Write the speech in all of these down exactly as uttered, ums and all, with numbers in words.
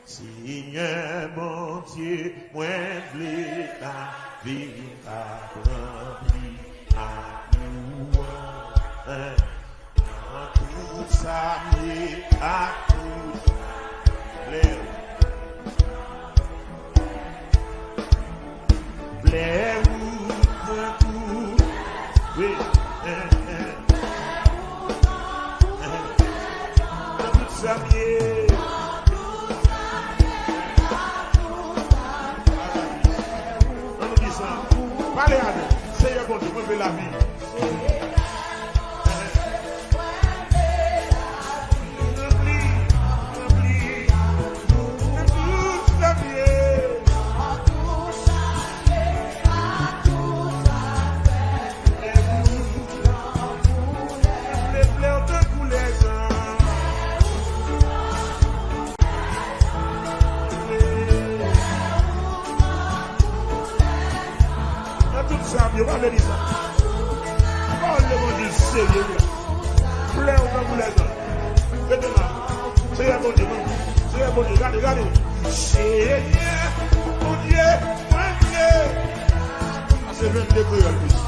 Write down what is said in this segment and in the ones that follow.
Senyè Bondye, mwen vle lavi m ap ranpli ak louanj. Nan tout sa m ye ak tout sa m vle. Flè ou pran kou. Wi. Nan tout sa m ye. Ann di sa. Pale avè l. Seyè Bondye, mwen vle lavi. Nan tout sa m ye, pa vle di sa. Pawòl levanjil serye wi la. Flè ou tankou lèzanj. Rete la. Seyè Bondye, mwen. Seyè Bondye, gade, gade. Seyè Bondye, mwen ye. Sa se vennde kreyòl plis.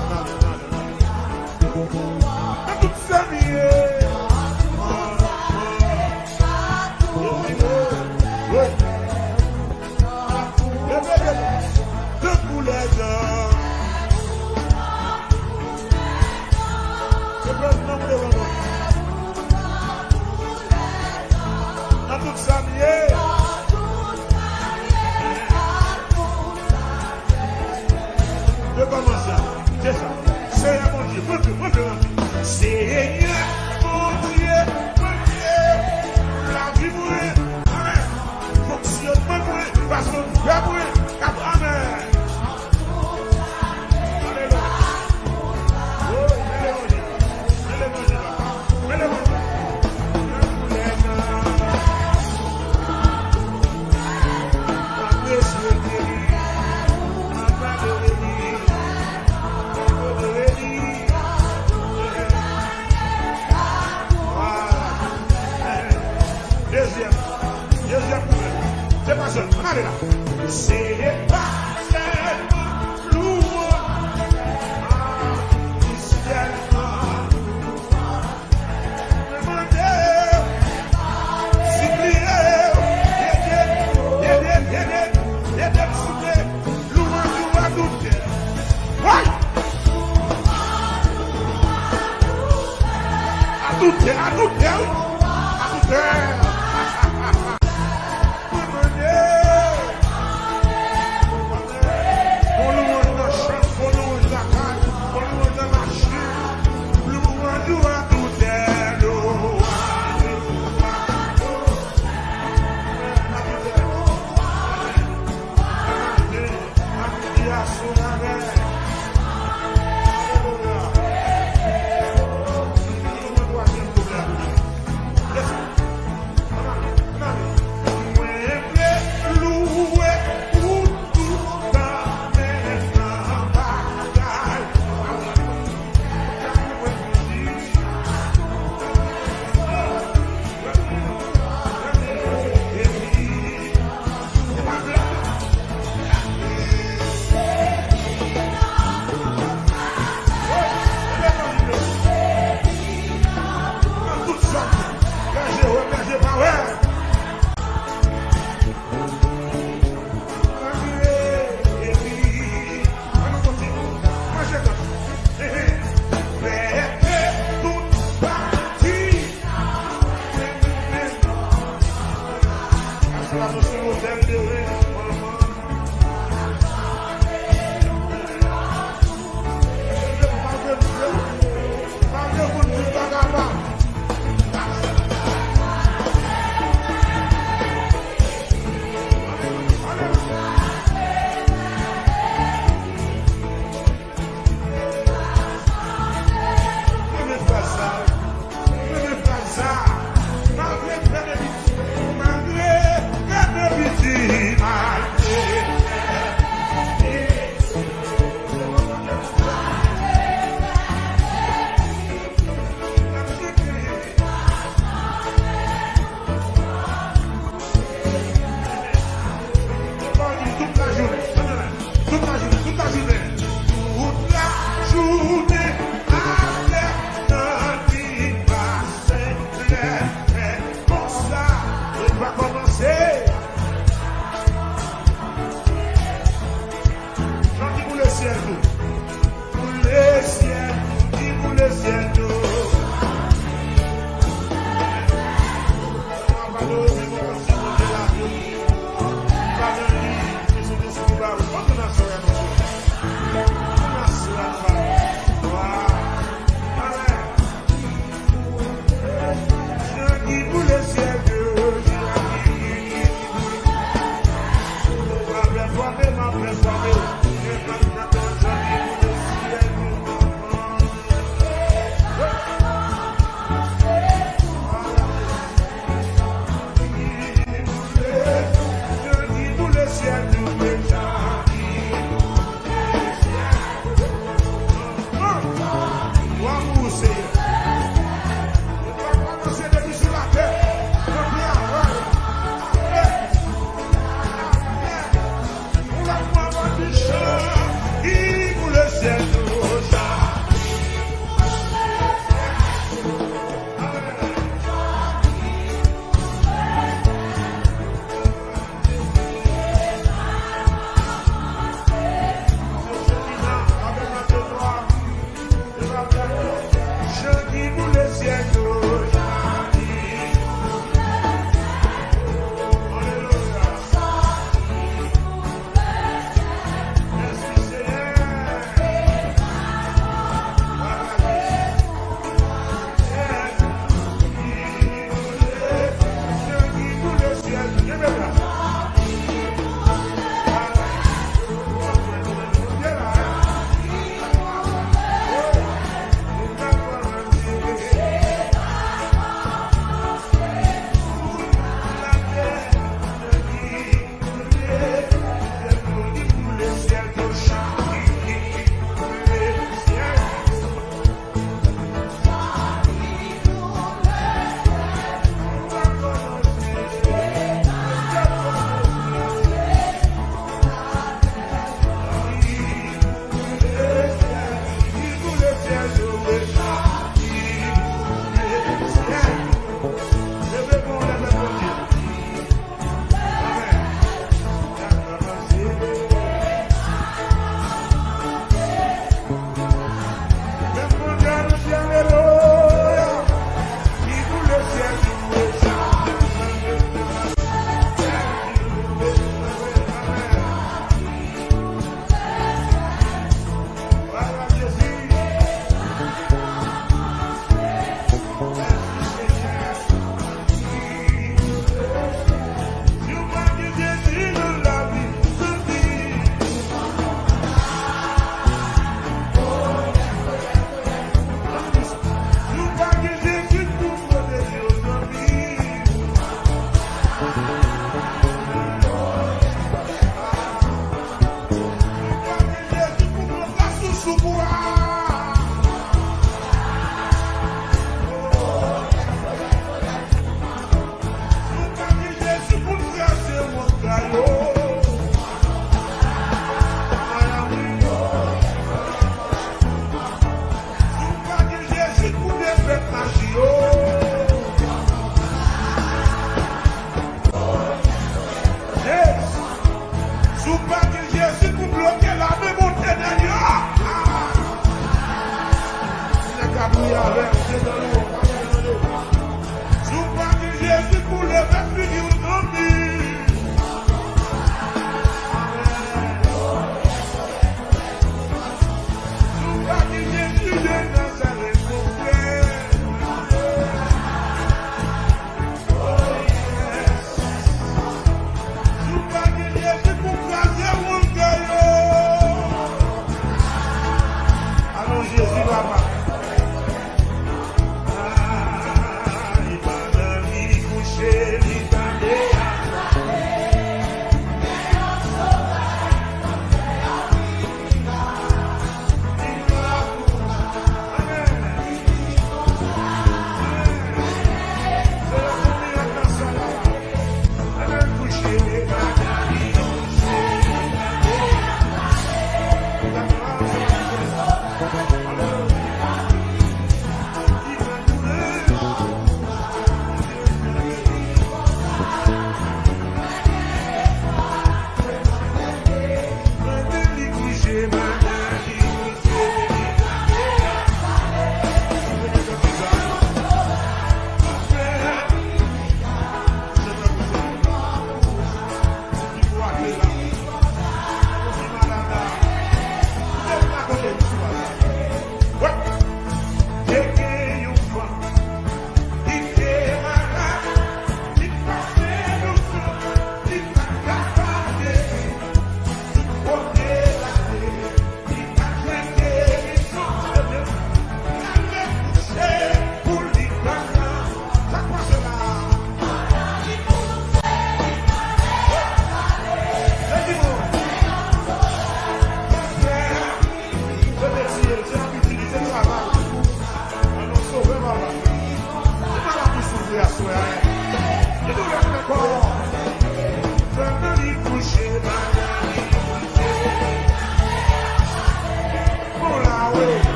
Nan tout sa m ye. Wi. Tankou lèzanj. Se prezans mwen devan mwen. Nan tout sa m ye. Rekòmanse a. Se sa. Seyè Bondye, mwen vle, mwen vle ranpli. Seyè Bondye, mwen vle lavi mwen. Amèn. Fonksyonman mwen, fason m fè mwen, kap, amèn. Alelouya. Oh, mele manje, mele manje, papa. Mele manje. Mwen koulè nan. Apresye li. Apresye li. Apresye li. Dezyèm. Dezyèm kouvèti. Se pa sèlman. Ann ale la. Se pa sèlman louanj. A, se sèlman. Mwen mande w, sipliye w, ede m, ede m, ede m, ede m souple. Louanj ou a tout tè. Woy! A tout tè, a tout tè, wi. A tout tè. Mwen mande. Bon louanj nan chanm, bon louanj lakay, bon louanj nan machin. Louanj ou a tout tè, louanj ou a tout tè.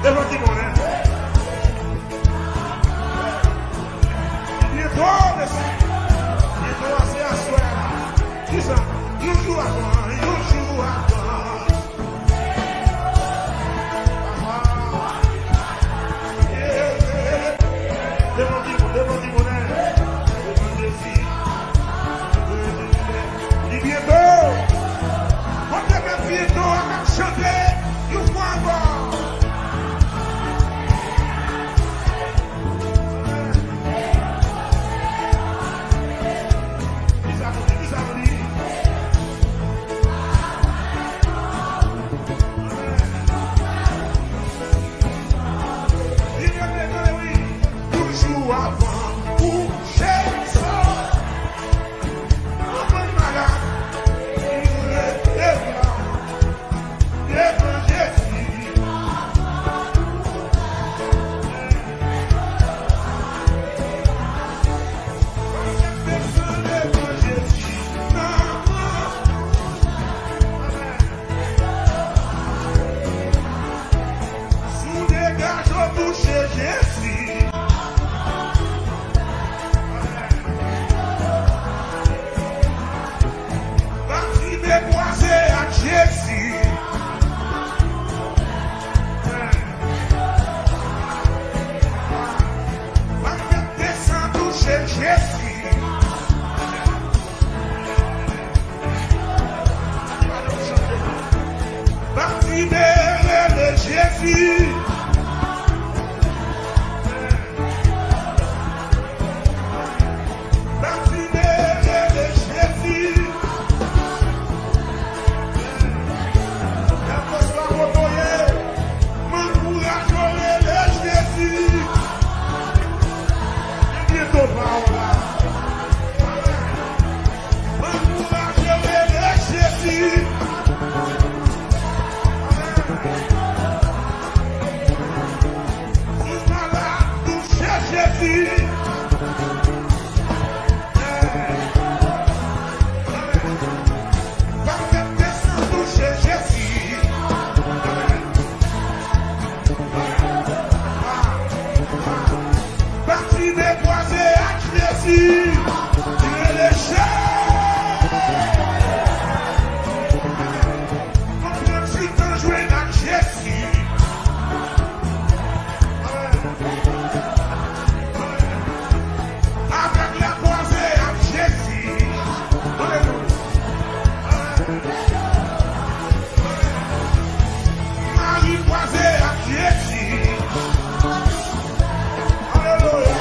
Devan ki moun, en? Byen tò, mesye. Byen tò, se aswè a la. Kisa? Yon jou avan, yon jou avan. Papa. Yeah, yeah. Devan ki moun, devan ki moun, en? Devan Jezi. Li byen tò. Kote menm byen tò a k ap chante yon fwa ankò? Yon jou avan kouche sò. Anpil malad ki rete la devan Jezi. Desann devan Jezi nan mòn. Si w degaje w touche Jezi. Batime kwaze ak Jezi. Batime desann touche Jezi. Batime rele Jezi. Batime rele Jezi. Kèlkeswa kote w ye, m ankouraje w rele Jezi. Li byen tò pa w la. M ankouraje w rele Jezi. Amèn. Si w malad, touche Jezi. Amèn. Amèn. Batime desann touche Jezi. Amèn. Batime kwaze ak Jezi. Rele Jezi. Konprann si w t an jwenn ak Jezi. Avèg la kwaze ak Jezi. Alelouya. Mari kwaze ak Jezi. Alelouya.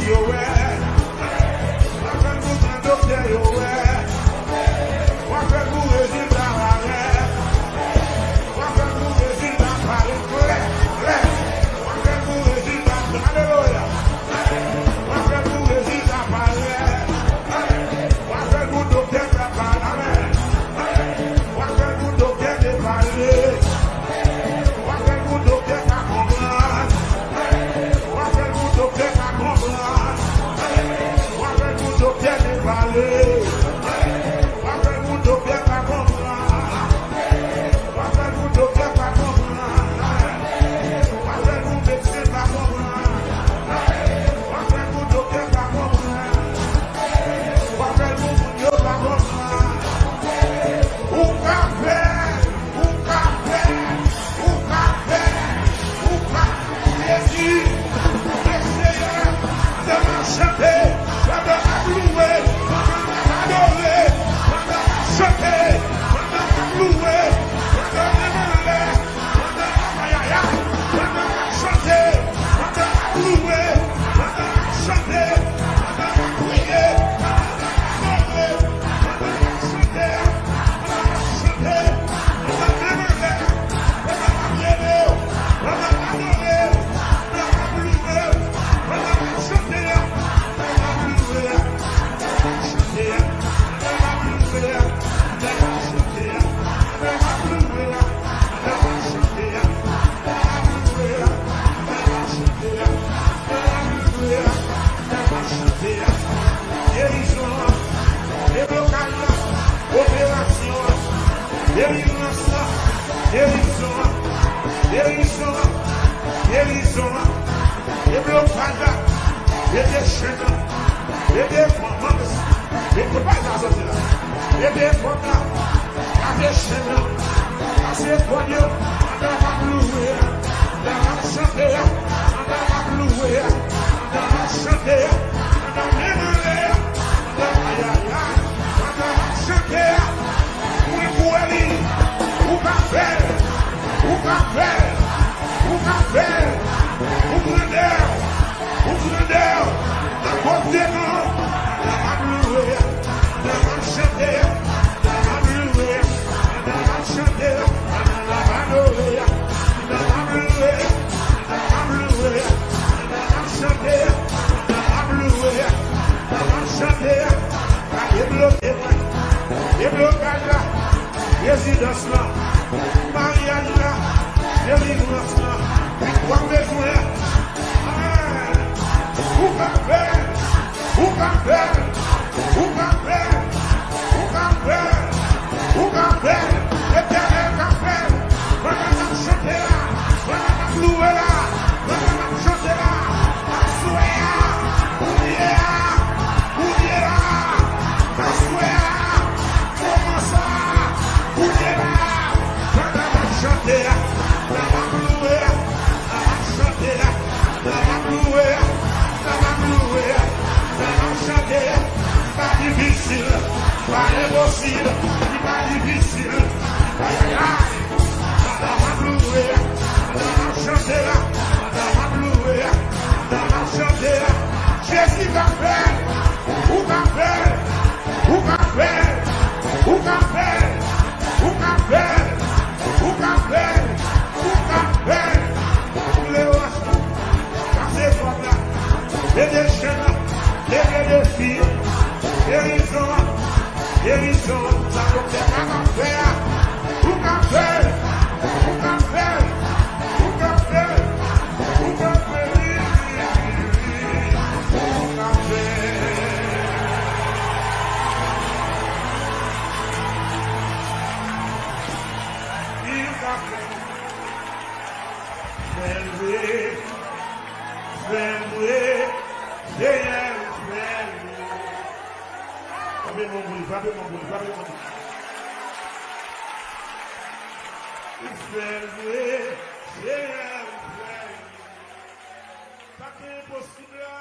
Yo wè. W ap fè l pou gran doktè yo wè. W ap fè l pou rezilta parèt. W ap fè l pou rezilta parèt klè, klè. W ap fè l pou rezilta, alelouya. W ap fè l pou rezilta parèt. W ap fè l pou doktè fè pale, amèn. W ap fè l pou doktè te pale. W ap fè l pou doktè pa konprann. W ap fè l pou doktè pa konprann. W ap fè l pou doktè te pale. W ap fè l pou doktè pa konprann. W ap fè l pou doktè pa konprann. W ap fè l pou medsen pa konprann. W ap fè l pou doktè pa konprann. W ap fè l pou moun yo pa konprann. Ou ka fè l, ou ka fè l, ou ka fè l, ou ka fè l. Jezi, le Seyè, pandan m ap chante, pandan m ap louwe, pandan m ap adore, pandan m ap chante, pandan m ap louwe, pandan menm anlè, pandan m ap ayayay, pandan m ap chante, pandan m ap louwe, pandan m ap chante, pandan m ap priye, pandan m ap adore, pandan m ap chante, pandan m ap chante, pandan menm anlè, pandan m ap leve, pandan m ap adore, pandan m ap louwe, pandan m ap chante, pandan m ap louwe, pandan m ap chante, pandan m ap louwe, pandan m ap chante, pandan m ap louwe, pandan m ap chante, pandan m ap louwe, pandan m ap chante, pandan m ap louwe, pandan m ap chante. Gerizon an, deblokaj la, operasyon an, delivrans la, gerizon an, gerizon an, gerizon an, deblokaj la, leve chenn nan, leve manman, leve kote bagay sa soti la, leve pòt la, lave chenn nan, kase kòd yo, pandan m ap louwe a, pandan m ap chante a, pandan m ap louwe a, pandan m ap chante a, pandan menm anlè a, pandan, ayayay, pandan m ap chante a, ou menm ou wè li, ou ka fè l, ou ka fè l, ou ka fè l, ou grandè, ou grandè, akoz de nou, pandan m ap louwe a, pandan m ap chante a, pandan m ap louwe a, pandan m ap chante a, pandan m ap adore a, pandan m ap louwe a, pandan m ap louwe a, pandan m ap chante a, pandan m ap louwe a, pandan m ap chante a, ka debloke mwen, deblokaj la, rezidans lan, maryaj la, delivrans lan, wi, w ap bezwen. Amèn. Ou ka fè l, ou ka fè l, ou ka fè l, ou ka fè l, ou ka fè l, Letènèl ka fè l. Pandan n ap chante la, pandan n ap louwe la, pandan n ap chante la, aswè a, kounye a, kounye a, aswè a, kòmanse a, kounye a, pandan n ap chante a, pandan n ap louwe a, pandan n ap chante a, pandan n ap louwe a, pandan n ap louwe a, pandan n ap chante a, pa difisil, pa enposib, li pa difisil, ayayay. Pandan m ap louwe, pandan m ap chante la, pandan m ap louwe, pandan m ap chante la, Jezi ka fè l, ou ka fè l, ou ka fè l, ou ka fè l, ou ka fè l, ou ka fè l, ou ka fè l. Ou vle yo achte, kase kòd la, leve chenn nan, leve defi, gerizon an. Gerizon, sa doktè pa ka fè a, ou ka fè l, ou ka fè l, ou ka fè l, ou ka fè l, wi, wi, wi, wi, ou ka fè l. Wi, ou ka fè l. Fè l vre, fè l vre, Senyè, fè l vre. Frape men w pou li, frape men w pou li, frape men w pou li. Ou fè l vre, Senyè, ou fè l vre. Sa k enposib la.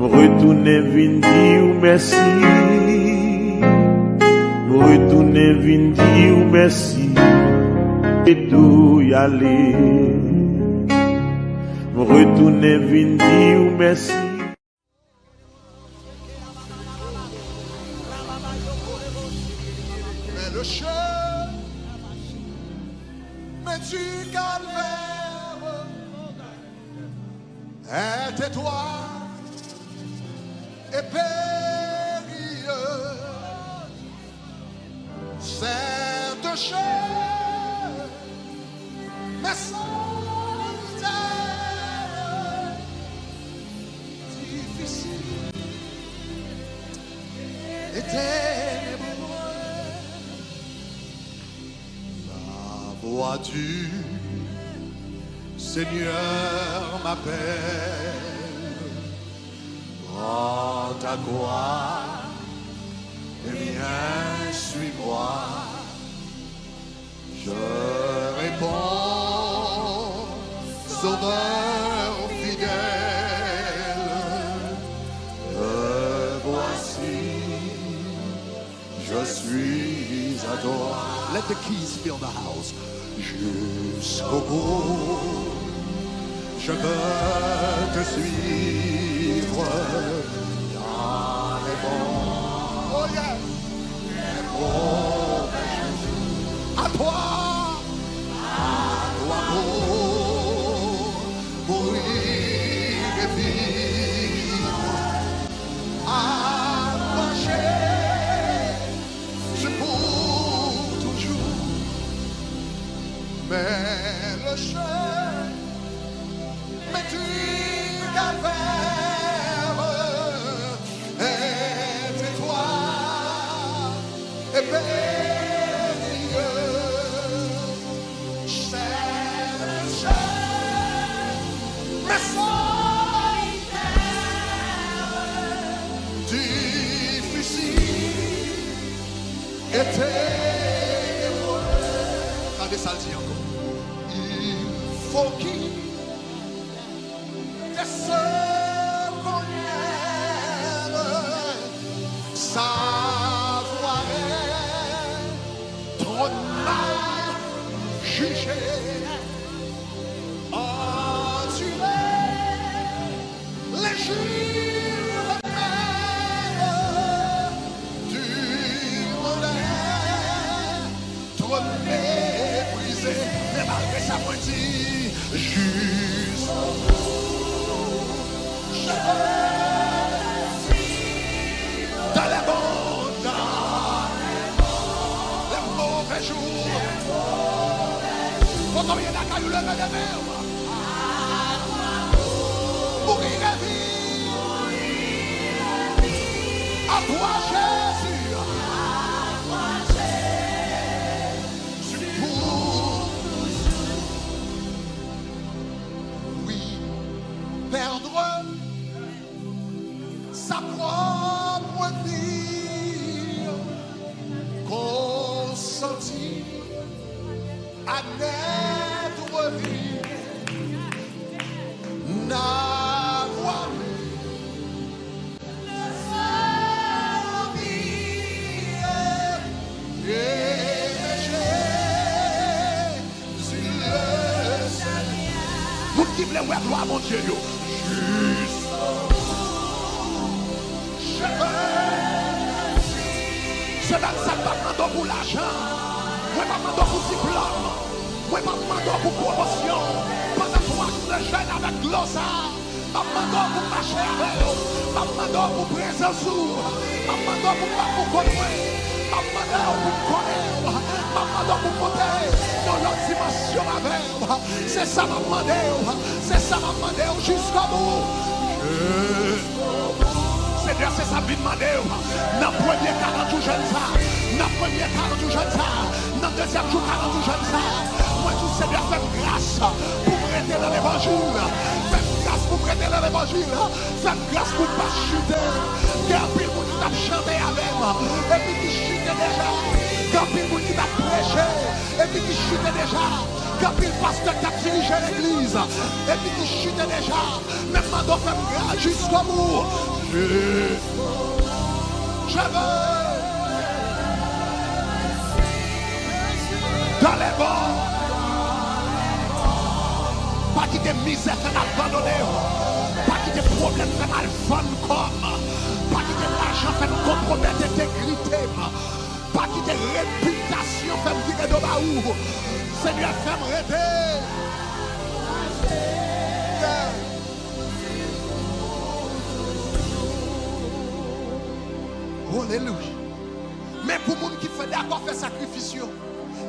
Retounen vin di w mèsi. Retounen vin di w mèsi. E tou y ale. Retounen vin di w mèsi. Mais le chemin du calvaire est étroit et périlleux. Certes, cher, mais solitaire, difficile et ténébreux. La voix du Seigneur m'appelle. Prends ta croix et viens, suis-moi. Je réponds, Sauveur fidèle, me voici. Je suis à toi. Let the keys fill the house. Jusqu'au bout, je veux te suivre dans les bons, oh yes, les mauvais jours. À toi, à toi pour mourir et vivre. Avanse, se pou toujou. Men le chemin du calvaire est étroit et périlleux. Sèl, sèl, men solitè, difisil e tenebre. Tande sa l di ankò. Il faut qu'il te seconde. Sa vwa rèd, twòn mal jije, andire lejirman di moulen. Twòn meprize, men malgre sa mwen di, jis dans les bons, dans les mauvais jours. Kote w ye lakay ou, leve demen w. Mouri reviv. À toi, Jésus. Oui, perdre sa propre vie, consentir à n'être vu, n'avoir vu. Moun ki vle wè glwa Bondye yo. Jis. Semèn sa, m p ap mande w pou lajan. Mwen p ap mande w pou diplòm. Mwen p ap mande w pou pwomosyon. Pandan twa jou de jèn avèk dlo sa a, m ap mande w pou m mache avè w. M ap mande w pou prezans ou. M ap mande w pou m pa pou kont mwen. M ap mande w pou m konnen w. M ap mande w pou m monte nan yon lòt dimansyon avè w. Se sa m ap mande w. Se sa m ap mande w jiskobou. Senyè, se sa m vin mande w. Nan premye karant jou jèn sa, nan premye karant jou jèn sa, nan dezyèm jou karant jou jèn sa, mwen di w, Senyè, fè m gras pou m rete nan levanjil. Fè m gras pou m rete nan levanjil. Fè m gras pou m pa chite. Gen anpil moun ki t ap chante avè m, epi ki chite deja. Gen anpil moun ki t ap preche, epi ki chite deja. Gen anpil pastè k ap dirije legliz, epi ki chite deja. Men m mande w fè m gras jiskobou. Je, je veux dans les bons. Pa kite mizè fè m abandone w. Pa kite pwoblèm fè m al vann kò m. Pa kite lajan fè m konpwomèt entegrite m. Pa kite repitasyon fè m vire do ba ou. Senyè, fè m rete. Yeah. Alelouya. Men pou moun ki fè dakò fè sakrifis yo,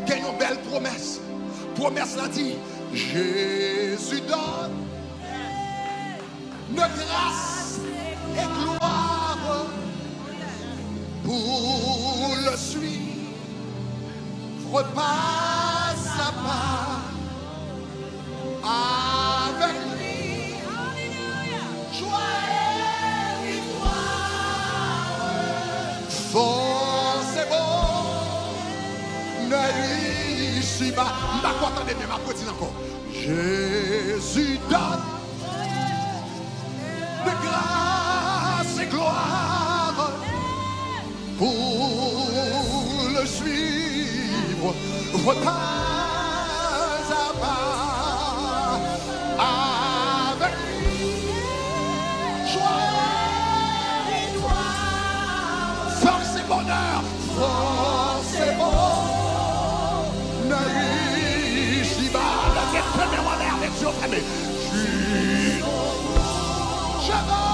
gen yon bèl pwomès. Pwomès la di, Jésus donne de grâce et gloire pour le suivre pas à pas avec lui. Joie et victoire, force et bonheur ici-bas. M pa kwè tande byen, m ap redi l ankò. Jésus donne de grâce et gloire pour le suivre pas à pas avec joie et victoire. Force et bonheur. Force et bonheur ici-bas. Leve men w anlè avèk zye fèmen. Ju-, je veux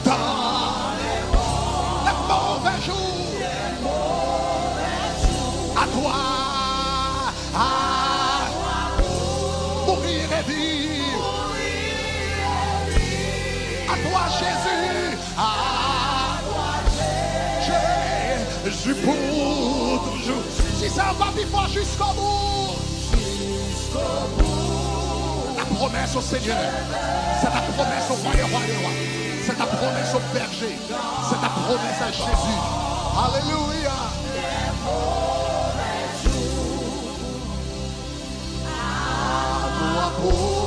dans les mauvais jours. À toi, à mourir et vivre. À toi, Jésus. Ah, Jésus pour toujours. Si sa va pi fò jiskobou. La promesse au Seigneur. C'est la promesse au roi des rois, des rois. C'est la promesse au berger. C'est la promesse à Jésus. Alléluia. Gloire pour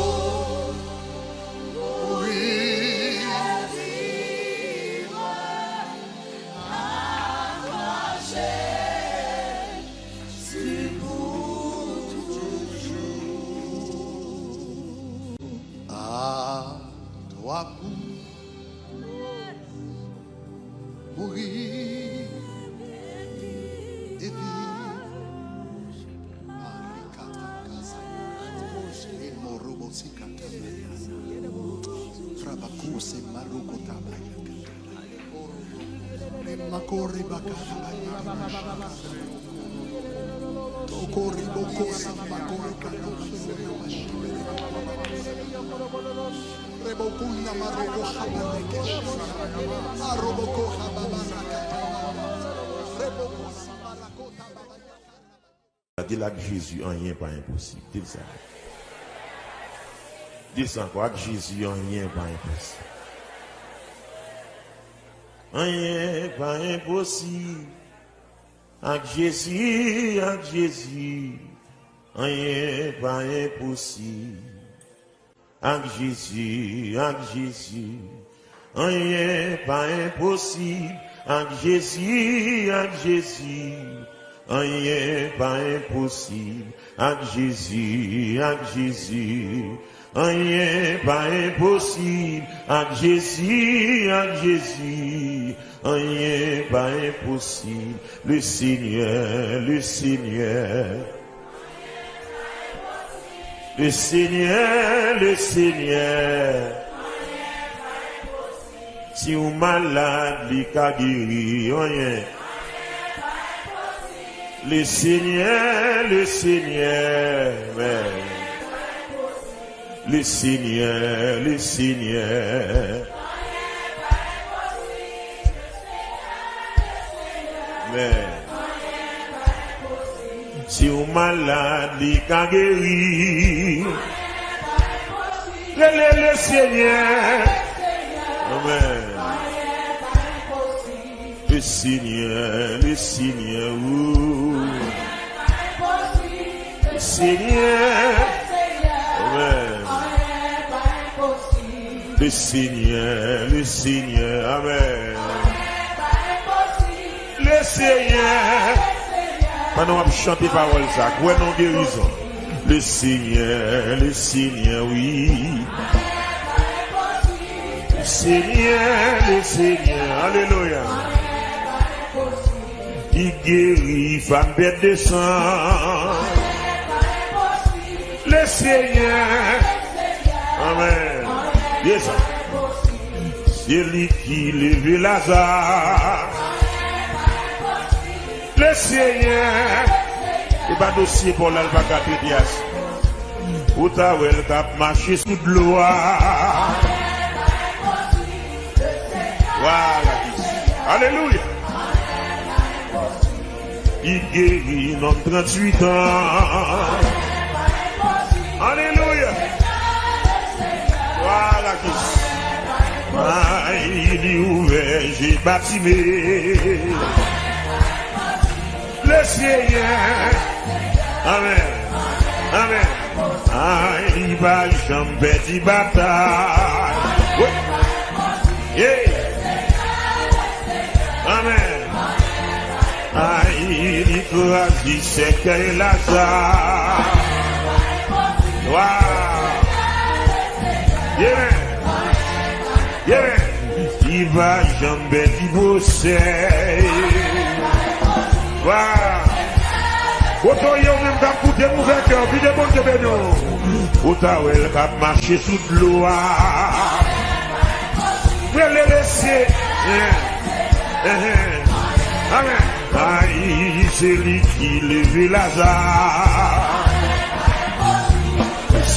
à toi pour mourir et vivre. Marikata kasa. Emorobosikata. Trabakuse marukutaba. Makore bakara. Tokori boko sambakore kano. Rebokuna maroko habaleke. Aroboko hababarakata. Reboko sabarakota babaya. Di l, ak Jezi, anyen pa enposib. Di l sa. Di l sa ankò, ak Jezi, anyen pa enposib. Anyen pa enposib. Ak Jezi, ak Jezi, anyen pa enposib. Ak Jezi, ak Jezi, anyen pa enposib. Ak Jezi, ak Jezi, anyen pa enposib. Ak Jezi, ak Jezi, anyen pa enposib. Ak Jezi, ak Jezi, anyen pa enposib. Le Seigneur, le Seigneur. Le Seigneur, le Seigneur. Si w malad, li ka geri, anyen. Le Seigneur, le Seigneur. Amen. Le Seigneur, le Seigneur. Amen. Si w malad, li ka geri. Rele le Seigneur. Amen. Le Senyè, le Senyè, ou. Le Senyè. Amen. Le Senyè, le Senyè, amen. Le Senyè. Pandan w ap chante pawòl sa, kwè nan gerizon. Le Senyè, le Senyè, wi. Le Senyè, le Senyè, alelouya. Li geri fanm pèt de san. Le Senyè. Amen. Yes, sir. Se li ki leve Laza. Le Senyè. E pa dosye pa w la, l pa ka trete a. Ou ta wè l k ap mache sou dlo a. Vwala, Jezi. Alelouya. Li geri nonm tranntuit an. Alelouya. Vwala, Jezi. Ay, li ouvè je Batime. Le Senyè. Amen. Amen. Ay, li pa janm pèdi batay. Wi. Yeah. Amen. Ay, li kraze sèkèy Laza. Wow. Yeah. Yeah. Li pa janm pèdi pwosè. Wow. Kote w ye, ou menm k ap koute m, ouvè kè w, kite Bondye beni w. Ou ta wè l k ap mache sou dlo a. Rele le Senyè. Amen. Ay, se li ki leve Laza.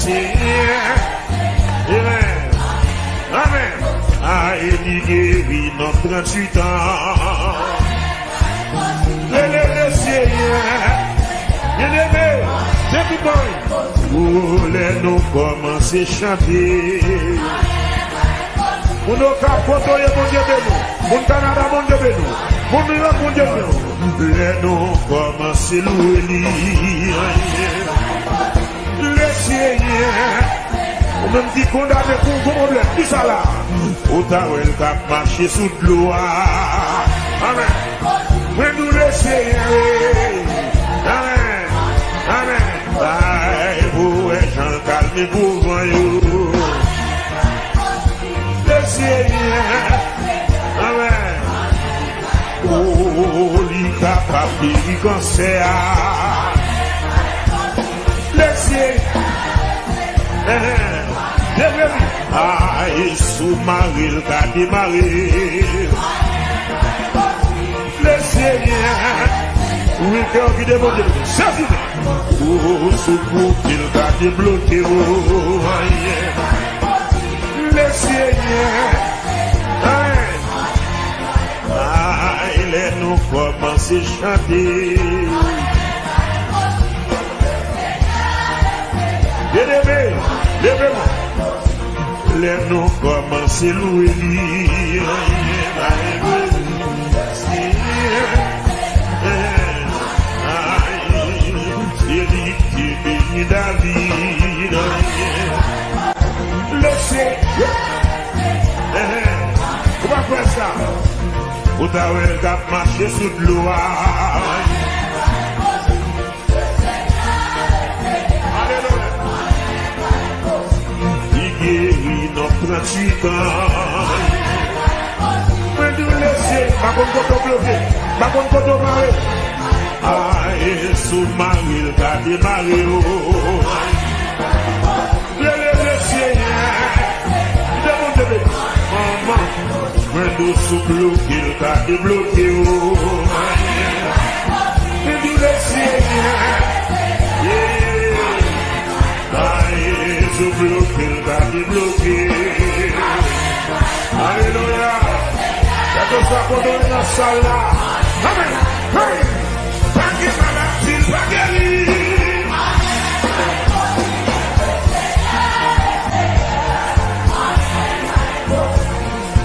Senyè. Amen. Amen. Ay, li geri nonm tranntuit an. Rele le Senyè. Byeneme, se tout bon. O, lè nou kòmanse chante. Moun Okap, kote w ye, Bondye beni w. Moun Kanada, Bondye beni w. Moun Nouyòk, Bondye beni w. Lè nou kòmanse lwe li. Le Senyè. Ou menm ki kondane pou yon gwo pwoblèm, ki sa la? Ou ta wè l k ap mache sou dlo a. Amen. Mwen di w le Senyè. Amen. Amen. Ay, pou wè jan l kalme gwo van yo. Le Senyè. Amen. O, li kapab geri kansè a. Le Senyè. Leve li. Ay, si w mare l ka demare. Le Senyè. Wi, kè w ki depoze. Sezi. O, si w bloke l ka debloke w. Le Senyè. Ay. Ay, lè nou kòmanse chante. Leve, leve men. Lè nou kòmanse lwe li. Ay, ay, ay, se li ki beni David. Le Senyè. Ou pa kwè sa? Ou ta wè l k ap mache sou dlo a. Alelouya. Li geri nonm tranntuit an. Mwen di w le Senyè, pa konn kote w bloke, pa konn kote w mare. Ay, si w mare l ka demare w. Rele le Senyè. Kite Bondye beni. Manman, mwen di w si w bloke l ka debloke w. Mwen di w le Senyè. Yeah. Ay, si w bloke l ka debloke. Alelouya. Kèlkeswa kote w ye nan sal la. Amen. Hey. Pa gen maladi l pa geri.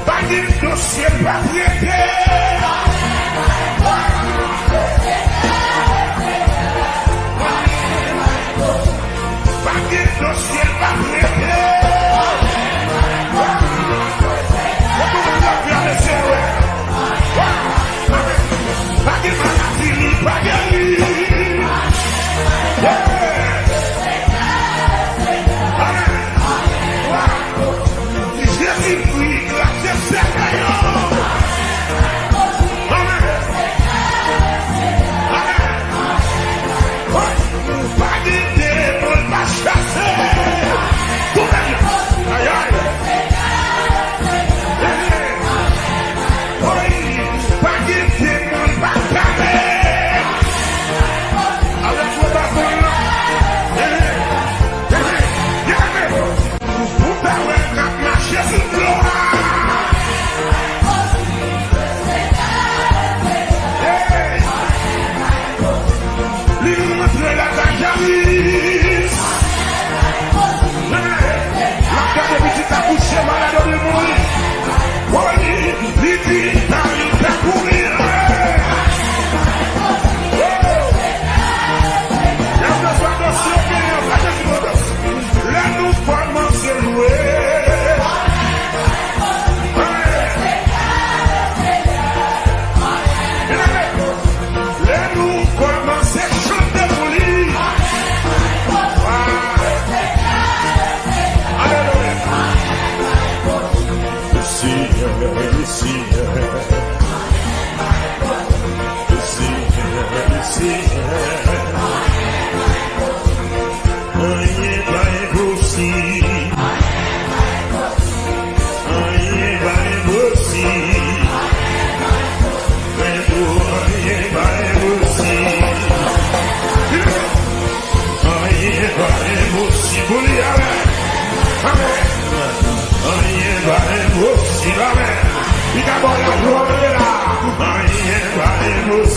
Pa gen dosye l pa trete.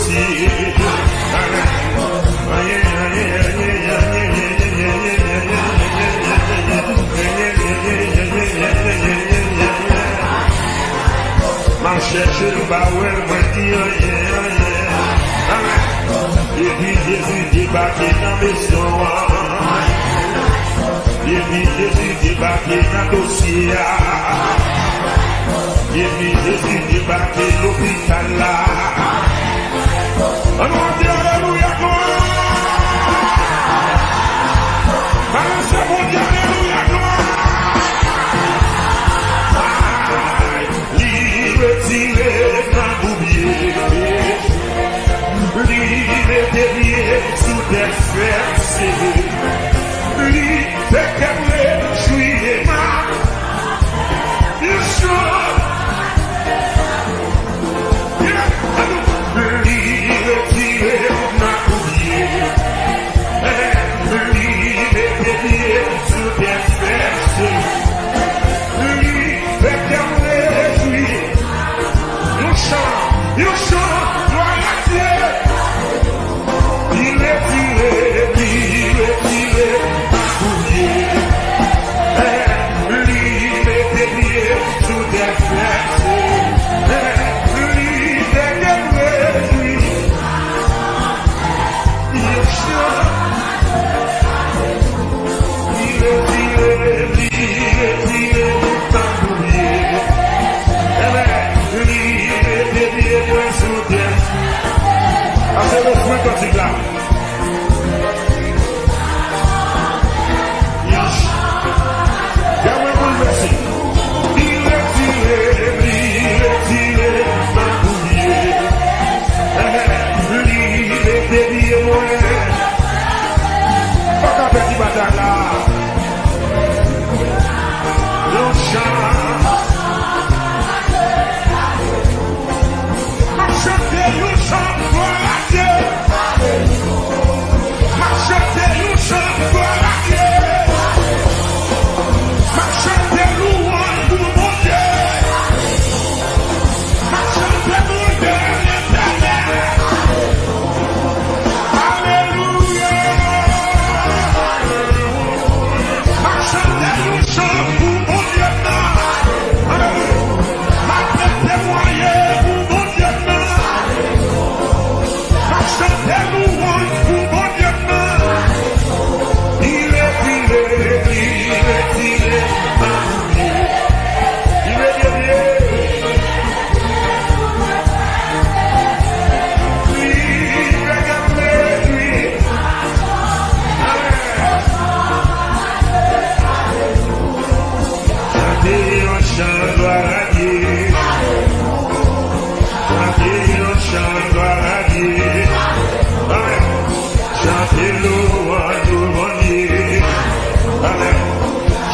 M ap chèche l, m pa wè l, mwen di anyen, anyen. Amèn. Epi Jezi debake nan mezon an. Epi Jezi debake nan dosye a. Epi Jezi debake lopital la. Ann nou di alelouya, glwa! Balanse Bondye, alelouya, glwa! Li retire nan boubye. Li mete pye sou tèt fèse. Li fè kè m rejwi. Li chan-, li retire nan boubye. Li mete pye sou tèt fèse. Li fè kè m rejwi. Yon chan, yon chan, glwa a Dye. Li retire, li retire nan boubye. Li mete pye sou tèt fèse. Li fè kè m rejwi. Yon chan. Li retire, li retire nan boubye. Amèn. Li mete pye mwen sou tè. Sa se refren kantik la. Yes. Gade mwen boulvèse. Li retire, li retire nan boubye. Li mete pye mwen. Pa ka pèdi batay la. Yon chan. M ap chante yon chan glwa a Dye. M ap chante yon chan glwa a Dye. M ap chante louwanj pou Bondye. M ap chante Bondye Letènèl. Alelouya. M ap chante yon chan pou Bondye m nan. Alelouya. M ap temwaye pou Bondye m nan. M ap chante louwanj pou Bondye m nan. Li retire, li retire, li retire. Li fè kè m rejwi. Amèn. Chante yon chan glwa a Dye. Chante yon chan glwa a Dye. Amèn. Chante louwanj pou Bondye. Amèn.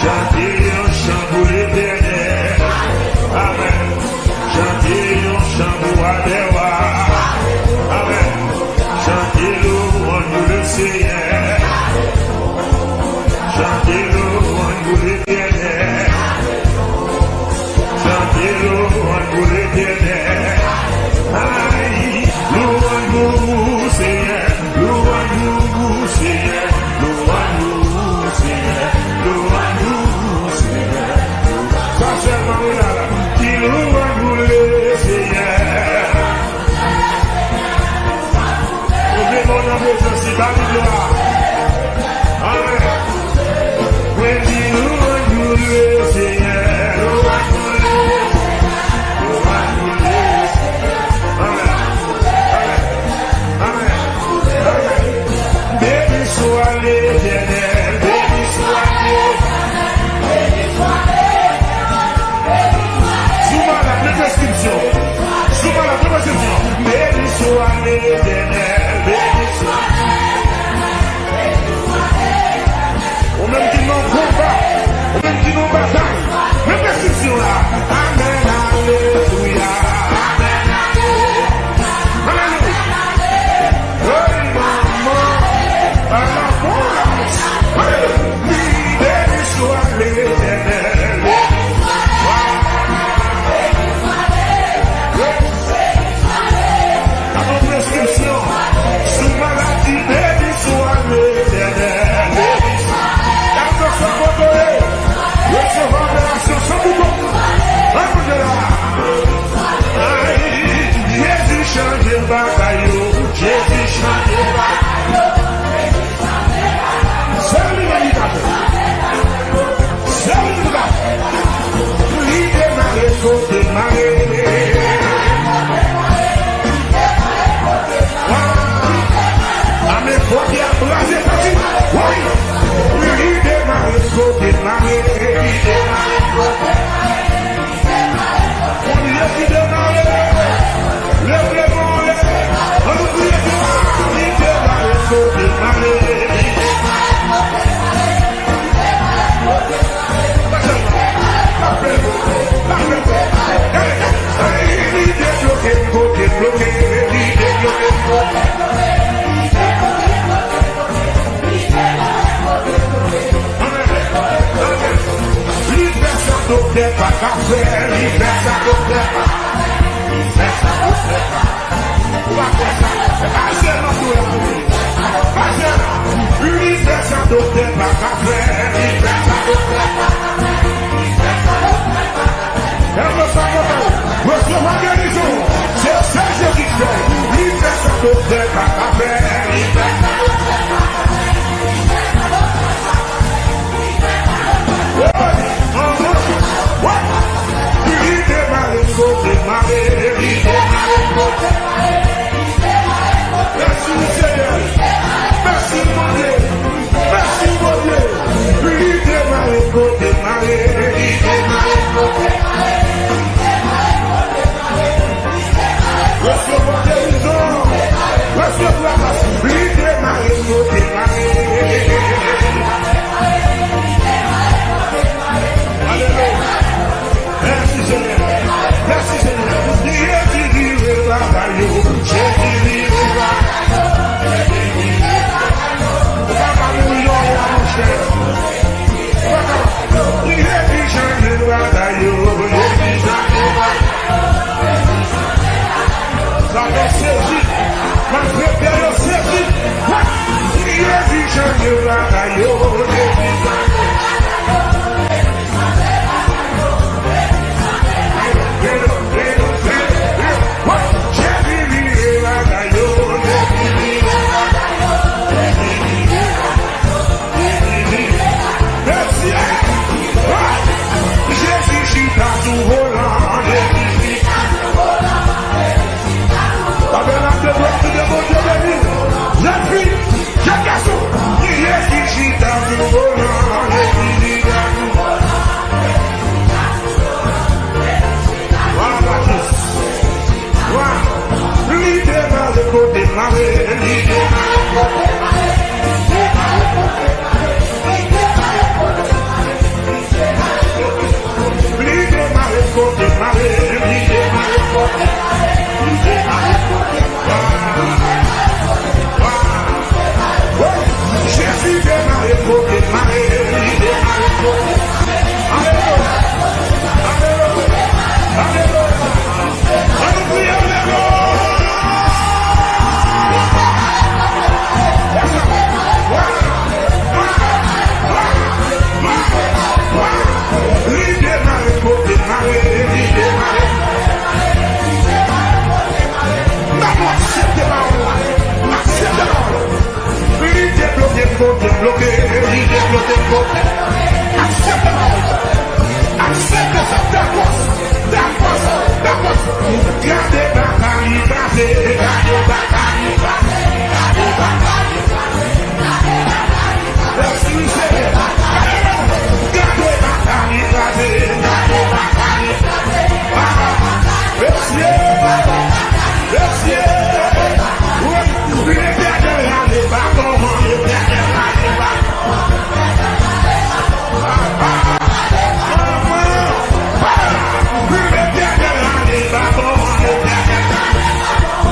Chante yon chan pou Letènèl. Amèn. Chante yon chan pou Wa dè wa. Amèn. Chante louwanj pou Lesenyè. Chante louwanj pou Letènèl. Chante louwanj pou Letènèl. Ay, louwanj pou Senyè. Louwanj pou Senyè. Louwanj pou Senyè. Louwanj pou Senyè. Sa sèlman wi la la. Ki louwanj pou Lesenyè. Leve men w nan prezans li, ba li glwa. Amèn. Mwen di louwanj pou Lesenyè. Louwanj pou Lesenyè. Louwanj pou Lesenyè. Amèn. Amèn. Amèn. Amèn. Beni swa Letènèl. Beni swa Letènèl. Si w malad, met enskripsyon. Si w malad, met enskripsyon. Beni swa Letènèl, beni swa. Ou menm ki nan konba, ou menm ki nan batay, met enskripsyon la. Amèn, alelouya. Amèn, alelouya. Hey, manman. Alelouya. Alelouya. Beni swa Letènèl. Adan w prèske Bagay yo, Jezi chanje bagay yo. Se li menm ki ka fè. Se li menm ki ka fè. Li demare, kote mare. Ame kote a braze pati. Wi. Li demare, kote mare. Li demare, kote mare. Kounye ki demare, leve men w anlè, ann priye pou li demare, kote mare. Li debloke, kote bloke, li debloke. Li fè sa doktè pa ka fè, li fè sa doktè pa ka fè, li fè sa doktè pa ka fè. Ou pa kwè sa? Pase nan tou la. Pase la. Li fè sa doktè pa ka fè, li fè sa doktè pa ka fè, li fè sa doktè pa ka fè. Lève sa kontan. Resevwa gerizon. Se sa Jezi fè. Li fè sa doktè pa ka fè. Li fè sa doktè pa ka fè. Li demare kote mare. Li demare kote mare. Mèsi, Senyè. Mèsi, Bondye. Mèsi, Bondye. Li demare kote mare. Li demare kote mare. Li demare kote mare. Resevwa gerizon. Resevwa gras. Li demare kote mare. Alelouya. Mèsi, Senyè. Mèsi, Senyè. Jezi vire bagay yo. Jezi vire bagay yo. Ou pa ka mouri, non, monchè. Ou pa ka. Jezi chanje bagay yo. Jezi chanje bagay yo. Sa fè sezi. Malfektè yo sezi. Jezi chanje bagay yo. Jezi chanje bagay yo. Jezi chita sou volan. Jezi chita sou volan. Jezi chita sou volan. Jèn fi, jèn gason, Jezi chita sou volan. Jezi chita sou volan. Wa, Matis. Wa. Li demare kote mare, li demare kote mare, li demare kote mare, li demare kote mare, li demare kote mare. Li demare kote mare, li demare kote mare, li demare kote mare, li demare kote mare. Jezi demare kote mare, li demare kote mare. Alelouya. Alelouya. Alelouya. Ann priye, alelouya. Li demare kote mare, li demare. N ap aksepte pawòl la. N aksepte pawòl la. Li debloke kote bloke, li debloke kote. Aksepte pawòl la. Aksepte sa, dakò, dakò, dakò. Gade baka li kraze, gade baka li kraze, gade baka li kraze, gade baka li kraze. Gade baka li kraze, gade baka li kraze. Ah, mesye, mesye. Wi, Letènèl ale baton, Letènèl ale baton. Ah, ah, ah, ah. Wi, Letènèl ale baton, Letènèl ale baton.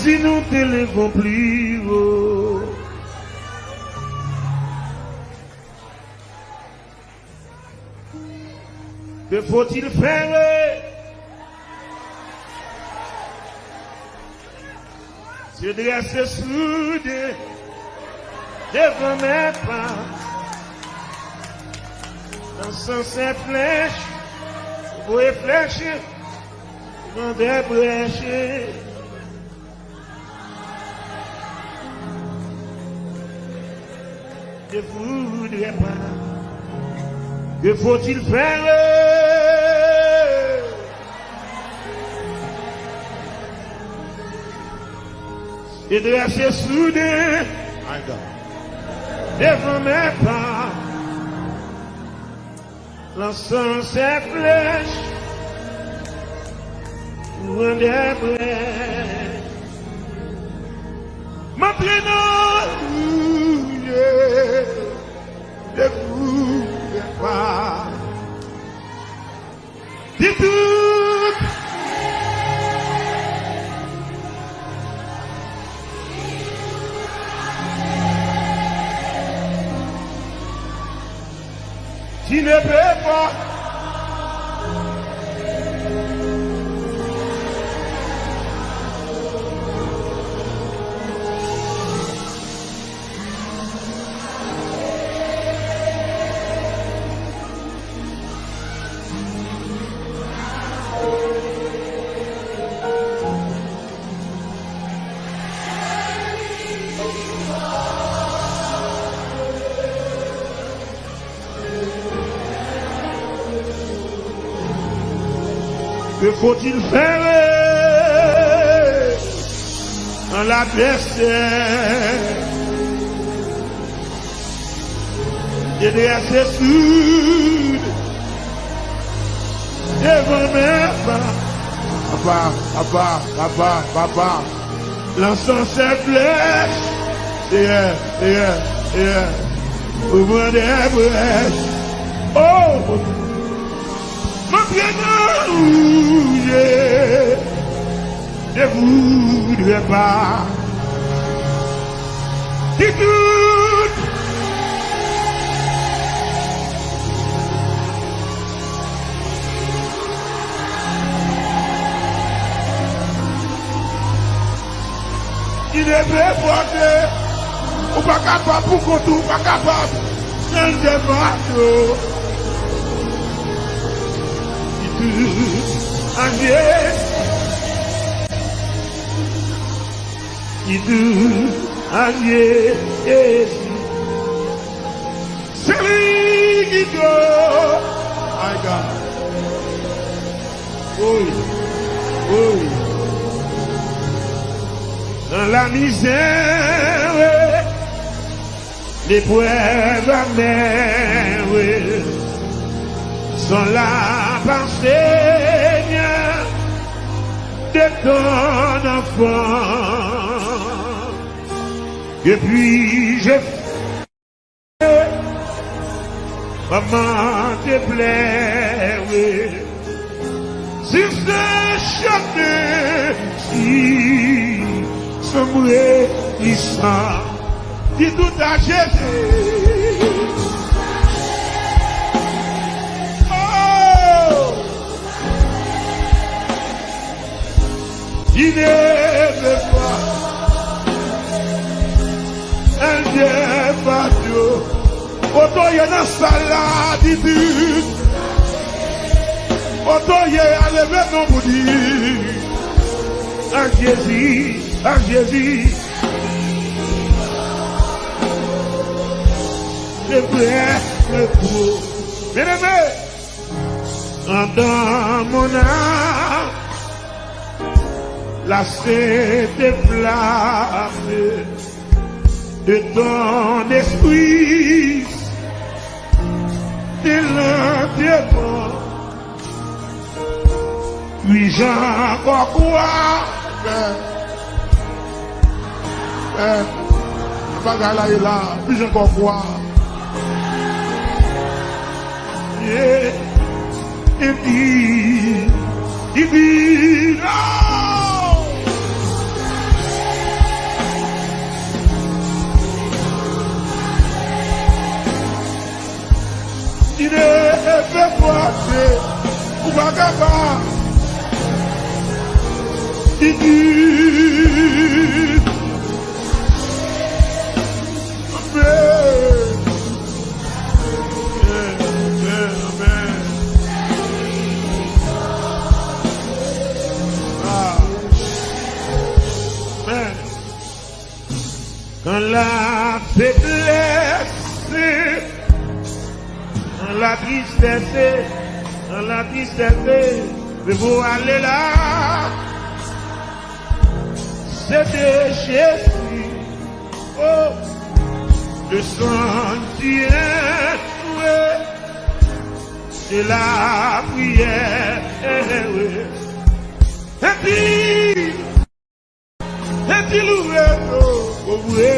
Si nou te leve pli wo, que faut-il faire? Se drese souden devan men pa. Nan sans flèch, voye flèch, mande brèch. Ne voudrais pas. Que faut-il faire? Se drese souden devan men pa. Lansan se flèch, pran de brèch. M antre nan woule, dekouvè pa. Di tout. Ti ne pe pa. Que faut-il faire quand l'adversaire est dressé sur devant mes pas? Papa, papa, papa, papa. Lansan se flèch. Seyè, Seyè, Seyè. Ou pran de brèch. Oh! M antre nan woule, ne voudrais pas. Di tout. Ki leve pote. Ou pa kapab pou kont ou, ou pa kapab. Chanje bato. Ki tou anje. Ki tou anje. Se li ki do. My God. Woy. Woy. Nan lamizè, leprèv amè, son la pa Senyè de ton anfan. Depi je Manman te plere si se chemen si sanbre isan. Di tout a Jezi. Oh! Ki ne veut pas. L J F A yo. Kote w ye nan sal la, di di. Kote w ye a, leve non pou di. A Jezi, a Jezi. Se vrè, se gwo. Byeneme. Andan mon âme, la sainte flamme de ton esprit, de l'enterrement. Puis j'en crois. Bagay la ye la, pi jan kò kwa. Yeah. Epi, epi, non! Ki ne pe pwase, ou pa kapab. Ki di, amen. Amen, amen, amen. Ah. Amen. Dans la faiblesse, dans la tristesse, dans la tristesse, je veux aller là. C'est de Jésus, oh, le sanctuaire, c'est la prière. Et puis, Epi louwe yo, louwe,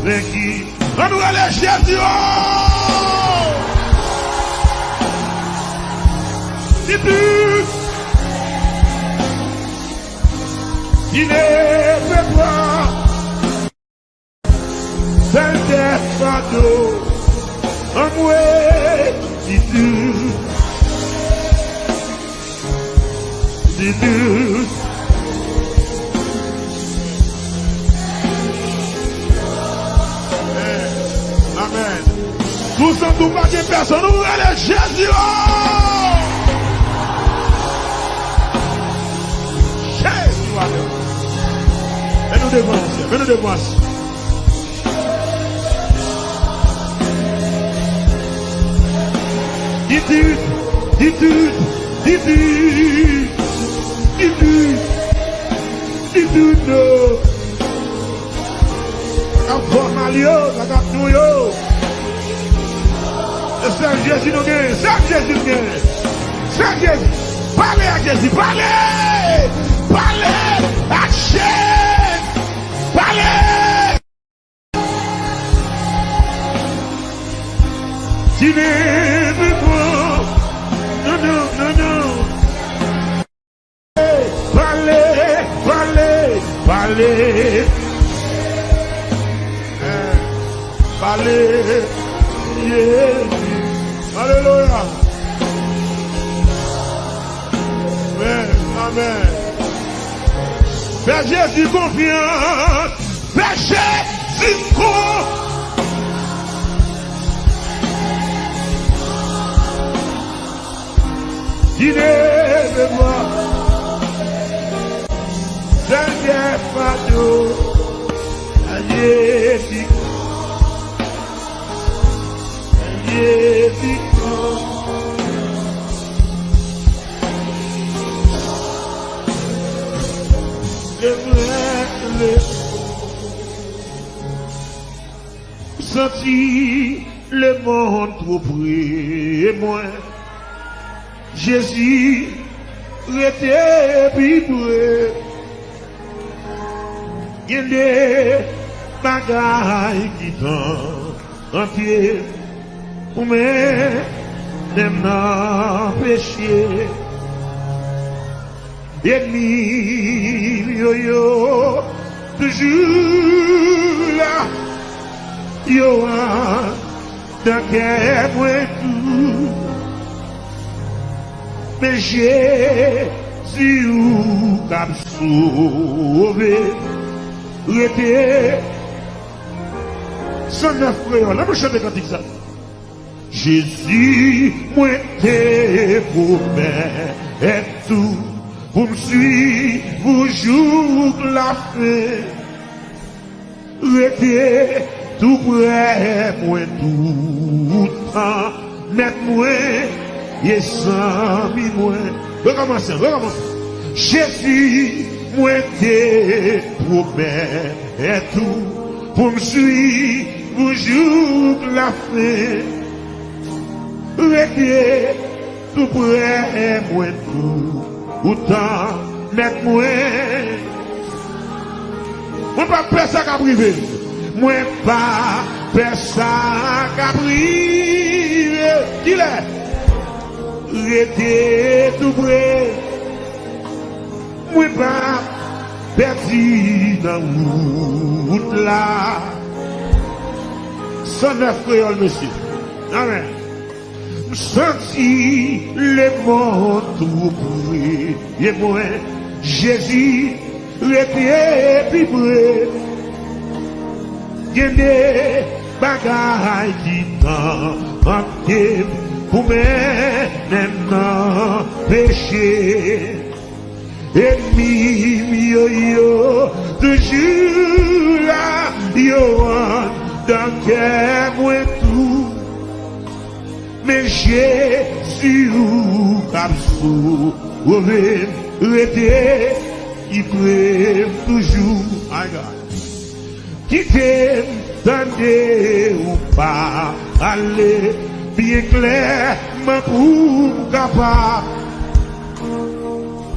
lè ki. Ann rele Jezi, oh! Ki plis, ki ne pe pwa, sèl tèt fado, anmwe, ki tou. Amen. Amen. Si w santi w pa gen pèsonn, ou rele Jezi, oh! Jezi, amen. Men nou devan Seyè, men nou devan Seyè. Di tout, di tout, di tout, di tout, di tout, non. Sa k ap fè w mal yo, sa k ap nou yo. E sèl Jezi nou genyen, sèl Jezi nou genyen. Sèl Jezi. Pale ak Jezi, pale! Pale ak Jezi! Pale! Ti nèg mwen, non, non, non, non. Pale, pale, pale. Eh, pale. Yeah. Alelouya. Amen. Amen. Fè Jezi konfyans. Fè Jezi konfyans. Ki ne pe pwa, sèl tèt fado, a Jezi, a Jezi. Le mwen, le Santi lemonn twò pre mwen. Jezi, rete pi pre. Gen de bagay ki tante m, ou mennen m nan peche. Ènmi m yo, yo toujou la, yo anndan kè mwen tou. Men Jezi ou k ap sove, rete. San nèf kreyòl, ann nou chante kantik sa. Jezi, mwen te pwomèt ou pou m swiv ou jouk lafen. Rete tou prè mwen toutan, mèt mwen e zanmi mwen. Rekòmanse, rekòmanse. Jezi, mwen te pwomèt ou pou m swiv ou jouk lafen. Rete tou prè mwen toutan, mèt mwen. Mwen p ap pè sa k ap rive m. Mwen p ap pè sa k ap rive m. Kilè? Rete tou prè. Mwen p ap pèdi nan wout la. San nèf kreyòl, mesye. Amèn. M santi lemonn tou pre mwen, Jezi rete pi pre. Gen de bagay ki tante m pou mennen m nan peche. Ènmi m yo, yo toujou la, yo anndan kè mwen tou. Men Jezi ou k ap sove m, rete pi pre m toujou. My God. Kite m tande ou pale byen klèman pou m kapab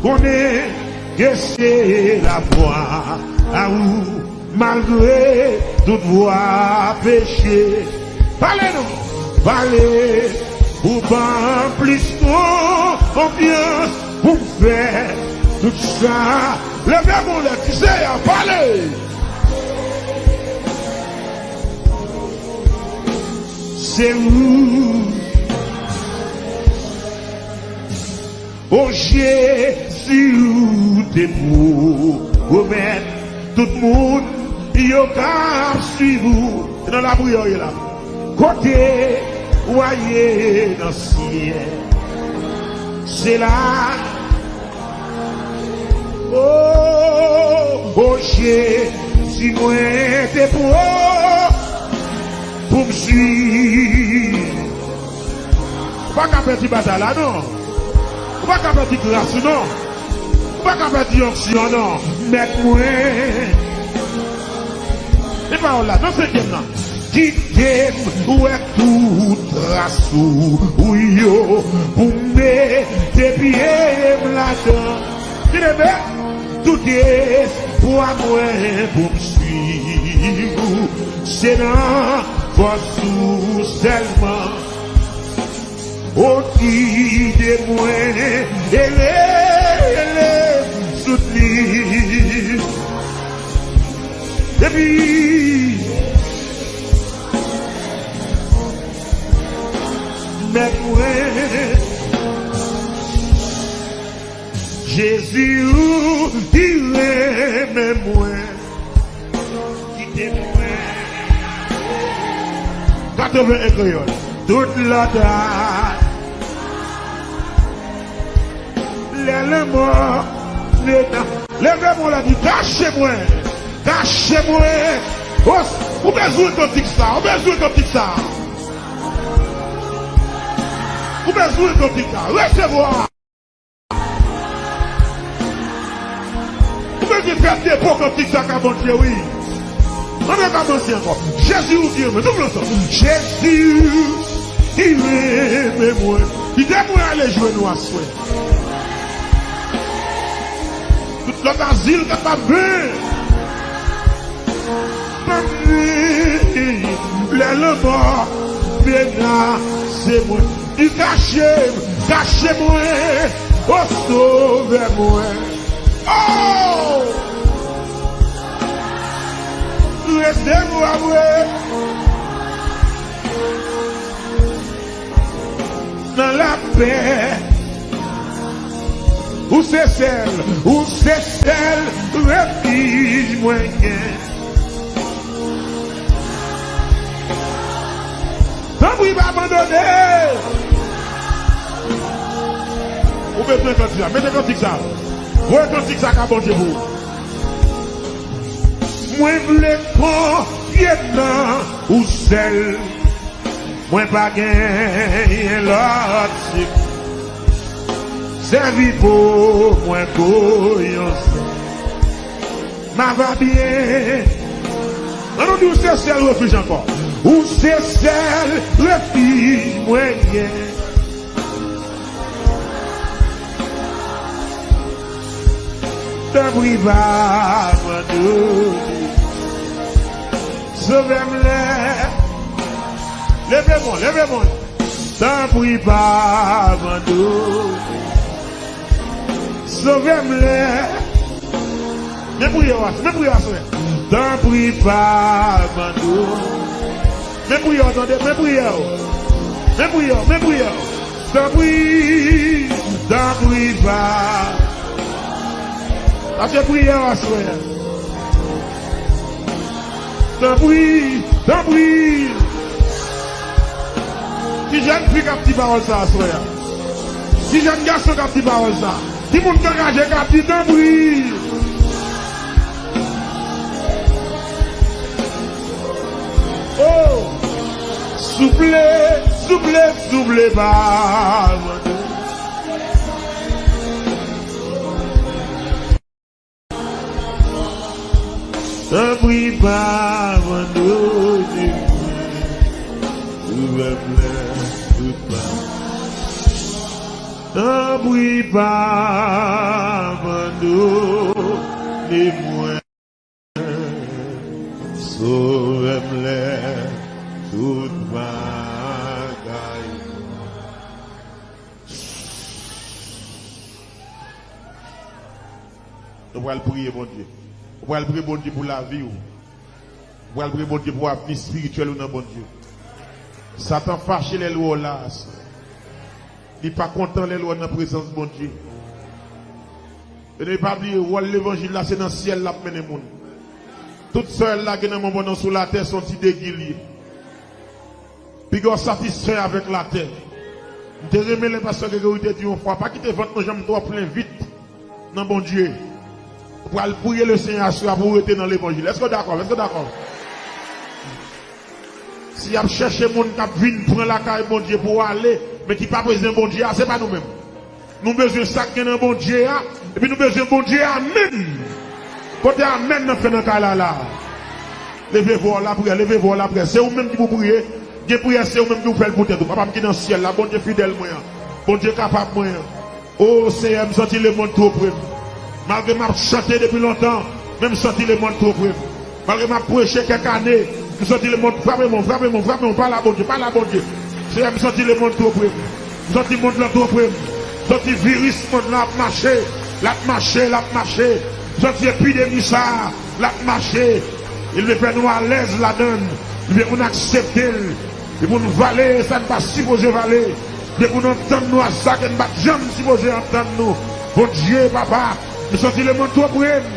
konnen ke se lavwa a ou malgre tout vwa peche. Pale non, pale pou ban m plis konfyans pou m fè tout sa. Leve men w lè, di Seyè, pale. Se ou. O Jezi, ou te pwomèt tout moun yo k ap swiv ou. Se nan lapriyè w ye la. Kote w a ye nan syèl, se la. O, o Jezi, mwen te pran pou m swiv. Ou pa ka pèdi batay la, non. Ou pa ka pèdi gras ou, non. Ou pa ka pèdi onksyon, non. Mèt mwen. E pawòl la, nan senkyèm nan. Kite m wè tout tras ou, ou yo, pou m mete pye m ladan. Byeneme, tout espwa mwen pou m swiv ou, se nan fòs ou sèlman. O, kite mwen ele, ele, soutni. Epi, mèt mwen, Jezi, ou ki renmen mwen. Kite mwen. Katreven en kreyòl. Tout lòt a. Lè lanmò menan. Leve men w la, di, kache mwen. Kache mwen. Os, ou bezwen kantik sa. Ou bezwen kantik sa. Ou bezwen kantik sa. Resevwa. Ou bezwen fè depo kantik sa ka Bondye, wi. Ann rekòmanse ankò. Jezi, ou ki renmen. Nou pran sa. Jezi, ou ki renmen mwen. Kite mwen ale jwenn ou aswè. Tout lòt azil kapab vin. Lè lanmò menase mwen, li kache m, kache mwen, o Sovè mwen. O! Resevwa mwen nan lapè. Ou se sèl, ou se sèl refij mwen gen. Tanpri pa abandone. Ou bezwen kantik sa, mete kantik sa. Voye kantik sa ka Bondye pou ou. Mwen vle konfye nan ou sèl. Mwen pa genyen lòt sik. Sèvi pou mwen kou yon sèl. M a va byen. Ann nou di, ou se sèl refij ankò. Ou se sèl refij mwen gen. Tanpri pa abandone. Sovè m lè. Leve men w, leve men w. Tanpri pa abandone. Sovè m lè. Men priyè w a, men priyè w a, sovè. Tanpri pa abandone. Men priyè w, tande, men priyè w. Men priyè, men priyè. Tanpri, tanpri, pa. Sa se priyè aswè a. Tanpri, tanpri. Ki jèn fi k ap di pawòl sa aswè a? Ki jèn gason k ap di pawòl sa? Ki moun k angaje k ap di tanpri? Oh! Souple, souple, souple, pa. Tanpri pa abandone mwen, sovè m lè tout pa. Tanpri pa abandone mwen, sovè m lè tout bagay. Nou pral priye Bondye. Ou pral priye Bondye pou lavi w. Ou pral priye Bondye pou avni espirityèl ou nan Bondye. Satan fache lè l wè w la. Li pa kontan lè l wè w nan prezans Bondye. E nou pa bliye, wòl levanjil la, se nan syèl l ap mennen moun. Tout sa w lage nan men w pandan w sou latè, se yon ti degi l ye. Piga w satisfè avèk latè. M te renmen lè pastè Gregory te di yon fwa, pa kite vant mwen janm twò plen vit nan Bondye. Ou pral priye Lesenyè aswè a pou w rete nan levanjil. Èske w dakò? Èske w dakò? Si y ap chèche moun k ap vin pran lakay Bondye pou w ale, men ki pa bezwen Bondye a, se pa nou menm. Nou bezwen sa k gen nan Bondye a, epi nou bezwen Bondye a menm. Kote amèn nan fè nan kay la la? Leve vwa w lapriyè, leve vwa w lapriyè. Se ou menm ki pou priye. Gen priyè, se ou menm ki pou fè l pou tèt ou. Papa m ki nan syèl la, Bondye fidèl mwen an, Bondye kapab mwen an. O Senyè, m santi lemonn two pre m. Malgre m ap chante depi lontan, men m santi lemonn two pre m. Malgre m ap preche kèk ane, m santi lemonn frape mwen, frape mwen, frape mwen, pale a Bondye, pale a Bondye. Senyè, m santi lemonn two pre m. M santi mond lan two pre m. M santi viris mond lan ap mache, l ap mache, l ap mache. M santi epidemi sa a, l ap mache. Li vle fè nou alèz ladan l. Li vle pou n aksepte l. Li pou n vale sa n pa sipoze vale. Li vle pou n antann nou a sa ke n pa t janm sipoze antann nou. Bondye, papa, nou santi lemonn two pre n.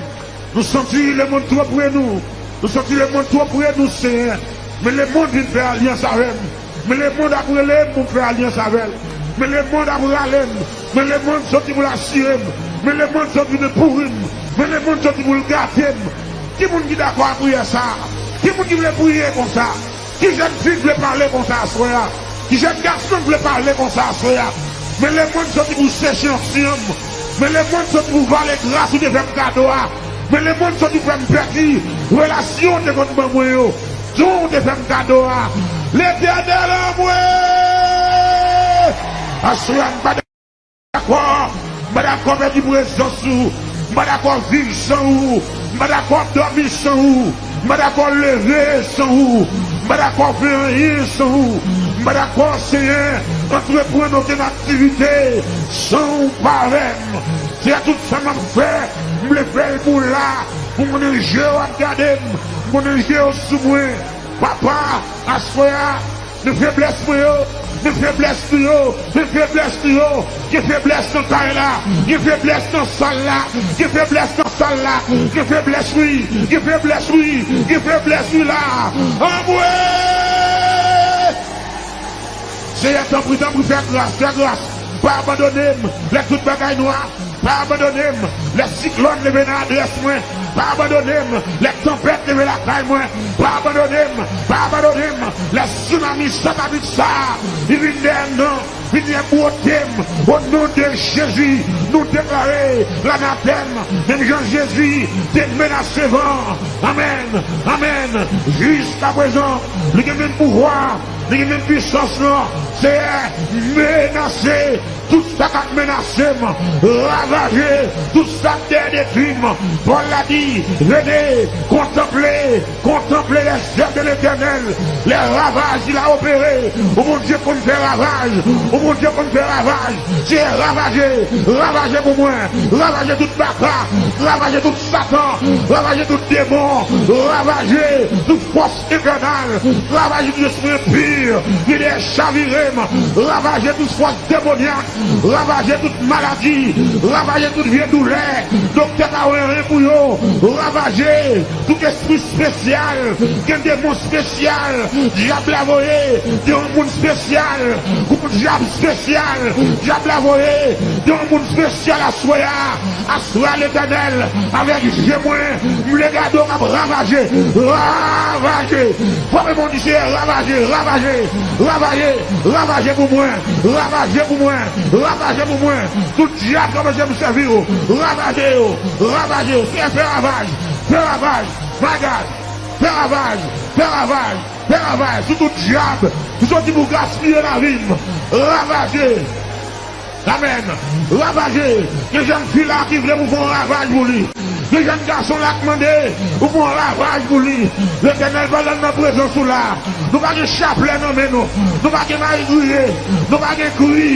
Nou santi lemonn two pre nou. Nou santi lemonn two pre nou, Senyè. Men lemonn vin fè alyans avè m. Men lemonn ap rele m pou m fè alyans avè l. Men lemonn ap rale m. Men lemonn santi pou l asire m. Men lemonn santi pou l pouri m. Men lemonn santi pou l gate m. Ki moun ki dakò ak priyè sa a? Ki moun ki vle priye konsa? Ki jèn fi k vle pale konsa aswè a? Ki jèn gason k vle pale konsa aswè a? Men lemonn santi pou seche ansyen m. Men lemonn santi pou vale gras ou te fè m kado a. Men lemonn santi pou fè m pèdi relasyon ou te konn ban mwen yo. Don ou te fè m kado a. Letènèl anmwe! Aswè a m pa dakò. M pa dakò pèdi prezans ou. M pa dakò viv san ou. M pa dakò dòmi san ou. M pa dakò leve san ou. M pa dakò fè anyen san ou. M pa dakò, Senyè, antreprann okenn aktivite san ou pa avè m. Senyè, tout sa m ap fè, m vle fè l pou w la. Ou konnen je w ap gade m. Ou konnen je w sou mwen. Papa, aswè a, men feblès mwen yo, men feblès nou yo, men feblès nou yo. Gen feblès nan kay la, gen feblès nan sal la, gen feblès nan sal la, gen feblès wi, gen feblès wi, gen feblès wi la. Anmwe! Senyè, tanpri, tanpri, fè gras, fè gras. Pa abandone m lè tout bagay nwa. Pa abandone m lè siklòn leve nan adrès mwen. Pa abandone m lè tanpèt leve lakay mwen. Pa abandone m, pa abandone m lè tsunami satanik sa a, li vin dèyè m nan, vin dèyè bwote m. O non de Jezi, nou deklare lanatèm, menm jan Jezi te menase van. Amèn, amèn. Jiskaprezan, li gen menm pouvwa, li gen menm pisans lan. Seyè, menase Tout sa k ap menase m, ravaje. Tout sa k dèyè detwi m. Pòl la di, venez, contemplez, contemplez les œuvres de l'Éternel. Les ravages qu'il a opérés. Ou Bondye konn fè ravaj. Ou Bondye konn fè ravaj. Seyè, ravaje, ravaje pou mwen. Ravaje tout baka, ravaje tout Satan, ravaje tout demon, ravaje tout fòs enfènal, ravaje tout espri enpi ki dèyè chavire m, ravaje tout fòs demonyak, ravaje tout maladi, ravaje tout vye doulè, doktè pa wè anyen pou yo, ravaje tout espri espesyal, gen demon espesyal, dyab la voye, gen yon moun espesyal, yon dyab espesyal, dyab la voye, gen yon moun espesyal aswè a, aswè a Letènèl, avèk je mwen, m vle gade w k ap ravaje, ravaje, frape men w di Seyè, ravaje, ravaje, ravaje, ravaje pou mwen, ravaje pou mwen, ravaje pou mwen, tout dyab k ap anpeche m sèvi w, ravaje yo, ravaje yo, Seyè fè ravaj, fè ravaj, my God, fè ravaj, fè ravaj, fè ravaj sou tout dyab ki soti pou gaspiye lavi m. Ravaje. Amèn. Ravaje. Gen jèn fi la ki vle pou fè yon ravaj pou li. Gen jèn gason la k mande pou fè yon ravaj pou li. Letènèl, pandan n nan prezans ou la, nou pa gen chaplè nan men nou. Nou pa gen mayi griye. Nou pa gen kri.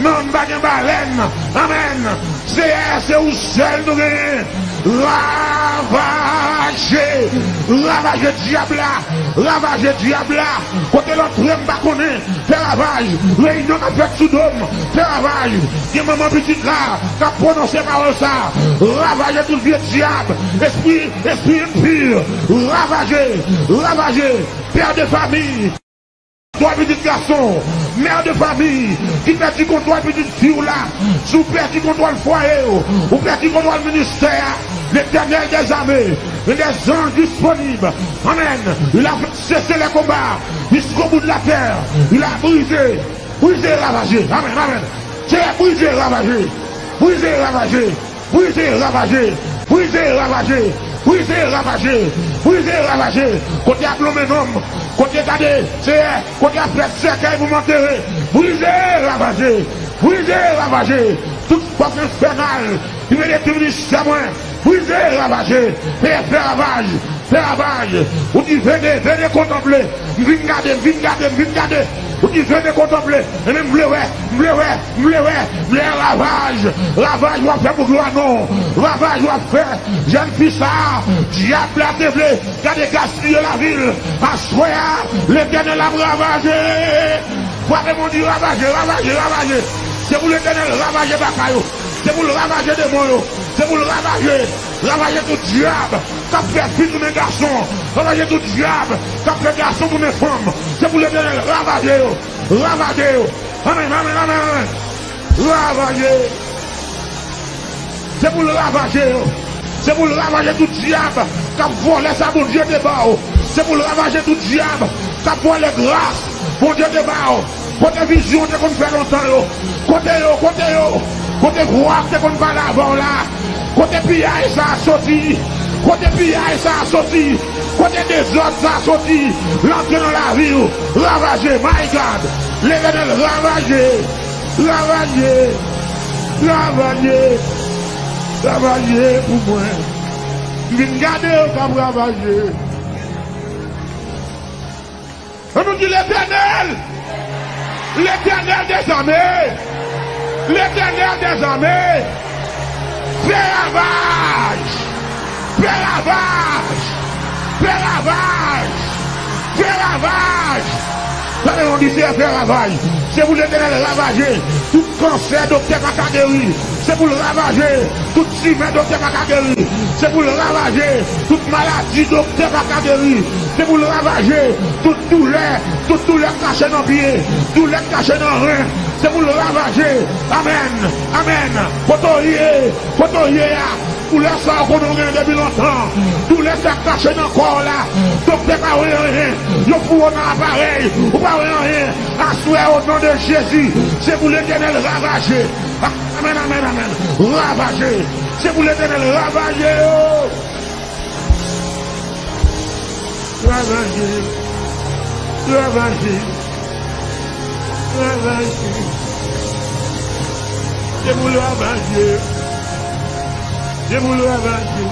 Non, nou pa gen balèn. Amèn. Seyè, se ou sèl nou genyen. Ravaje. Ravaje dyab la. Ravaje dyab la. Kote l antre m pa konnen. Fè ravaj. Reyinyon k ap fèt sou do m. Fè ravaj. Gen manman pitit la k ap pwononse pawòl sa. Ravaje tout vye dyab. Espri, espri enpi. Ravaje. Ravaje. Pè de fami. Kontwòl pitit gason, mè de fami ki pèdi kontwòl pitit fi w la, si w pèdi kontwòl fwaye w, ou pèdi kontwòl ministè a, Letènèl dèzame, gen dèzanj disponib. Amèn. Il a fait cesser les combats jusqu'au bout de la terre. Il a brisé, brisé, ravagé. Amèn, amèn. Seyè, brisé, ravagé. Brisé, ravagé. Brize, ravaje. Brize, ravaje. Brize, ravaje. Brize, ravaje. Kote y ap lonmen non m. Kote gade, Seyè, kote y ap fè sèkèy pou m antere. Brize, ravaje. Brize, ravaje. Tout fòs enfènal ki vle detwi ministè mwen. Brize, ravaje. Fè, fè ravaj. Fè ravaj. Ou di, venez, venez contempler. M vin gade, m vin gade, m vin gade. Ou di, venez contempler. Ebyen, m vle wè, m vle wè, m vle wè, m vle wè ravaj. Ravaj w ap fè pou glwa non. Ravaj w ap fè. Jèn fi sa a, dyab la te vle gade gaspiye lavi l. Aswè a, Letènèl ap ravaje. Frape men w di, ravaje, ravaje, ravaje. Se pou Letènèl ravaje baka yo. Se pou l ravaje demon yo. Se pou l ravaje. Ravaje tout dyab k ap fè fi tounen gason. Ravaje tout dyab k ap fè gason tounen fanm. Se pou Letènèl ravaje yo. Ravaje yo. Amèn, amèn, amèn, amèn. Ravaje. Se pou l ravaje yo. Se pou l ravaje tout dyab k ap vòlè sa Bondye te ba w. Se pou l ravaje tout dyab k ap vòlè gras Bondye te ba w. Kote vizyon w te konn fè lontan yo? Kote yo? Kote yo? Kote vwa k te konn pale avè w la? Kote piyay sa a soti? Kote piyay sa a soti? Kote dezòd sa a soti? L antre nan lavi w. Ravaje, my God! Letènèl, ravaje! Ravaje! Ravaje! Ravaje pou mwen! M vin gade yo k ap ravaje! Ann nou di, Letènèl, Letènèl dèzame, Letènèl dèzame, fè ravaj, fè ravaj, fè ravaj, fè ravaj. Tande, nou di, Seyè, fè ravaj. Se pou Letènèl ravaje tout kansè doktè pa ka geri. Se pou l ravaje tout timè doktè pa ka geri. Se pou l ravaje tout maladi doktè pa ka geri. Se pou l ravaje tout doulè, tout doulè k kache nan pye, doulè k kache nan ren. Se pou l ravaje. Amèn. Amèn. Kote w ye? Kote w ye a? Doulè sa w konnen w genyen depi lontan. Doulè sa k kache nan kò w la. Doktè pa wè anyen. Yo foure w nan aparèy. Ou pa wè anyen. Aswè, o non de Jezi, se pou Letènèl ravaje. Amèn, amèn, amèn. Ravaje. Se pou Letènèl ravaje yo. Ravaje. Ravaje. Ravaje. Demoule avanje. Demoule avanje.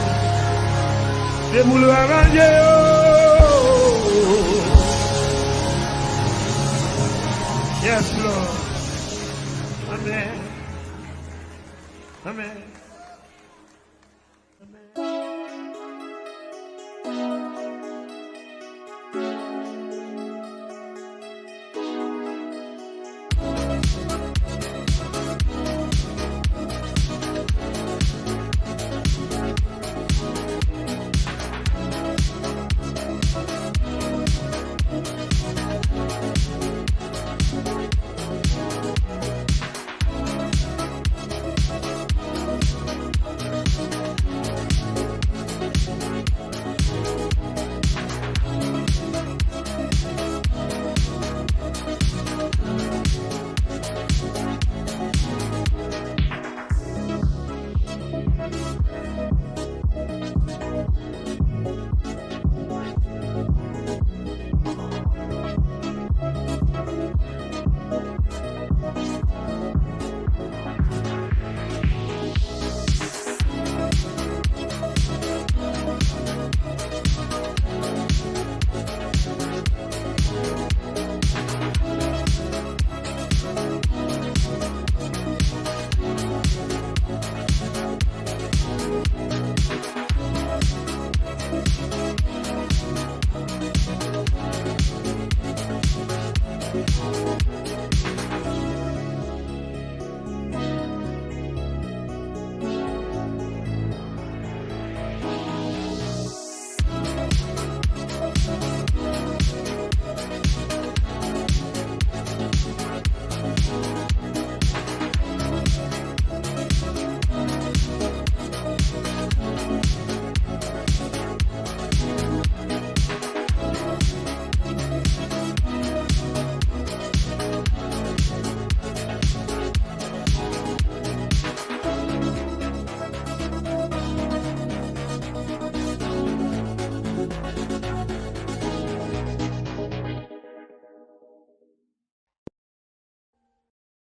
Demoule avanje. Oh. Yes, Lord. Amen. Amen.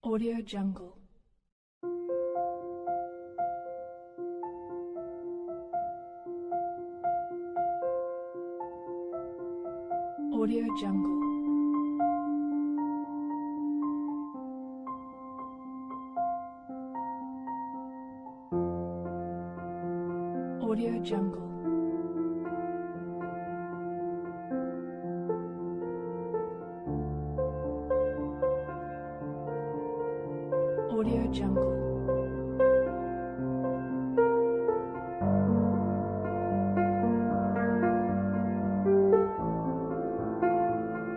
Audio Jungle. Audio Jungle. Audio Jungle. Audio Jungle.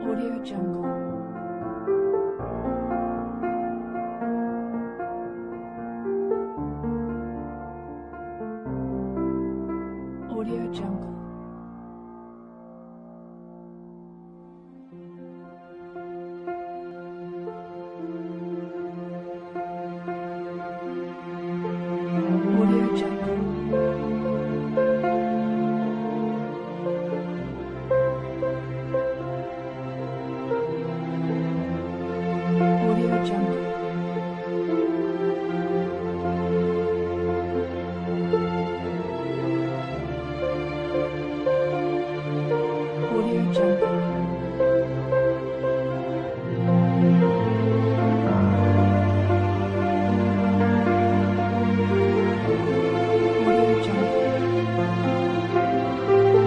Audio Jungle. Audio Jungle. Audio Jungle. Audio Jungle. Audio Jungle. Audio Jungle.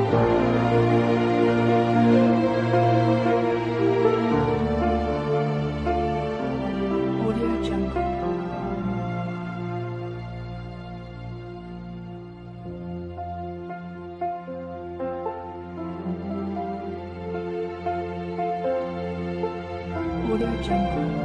Audio Jungle. Audio Jungle.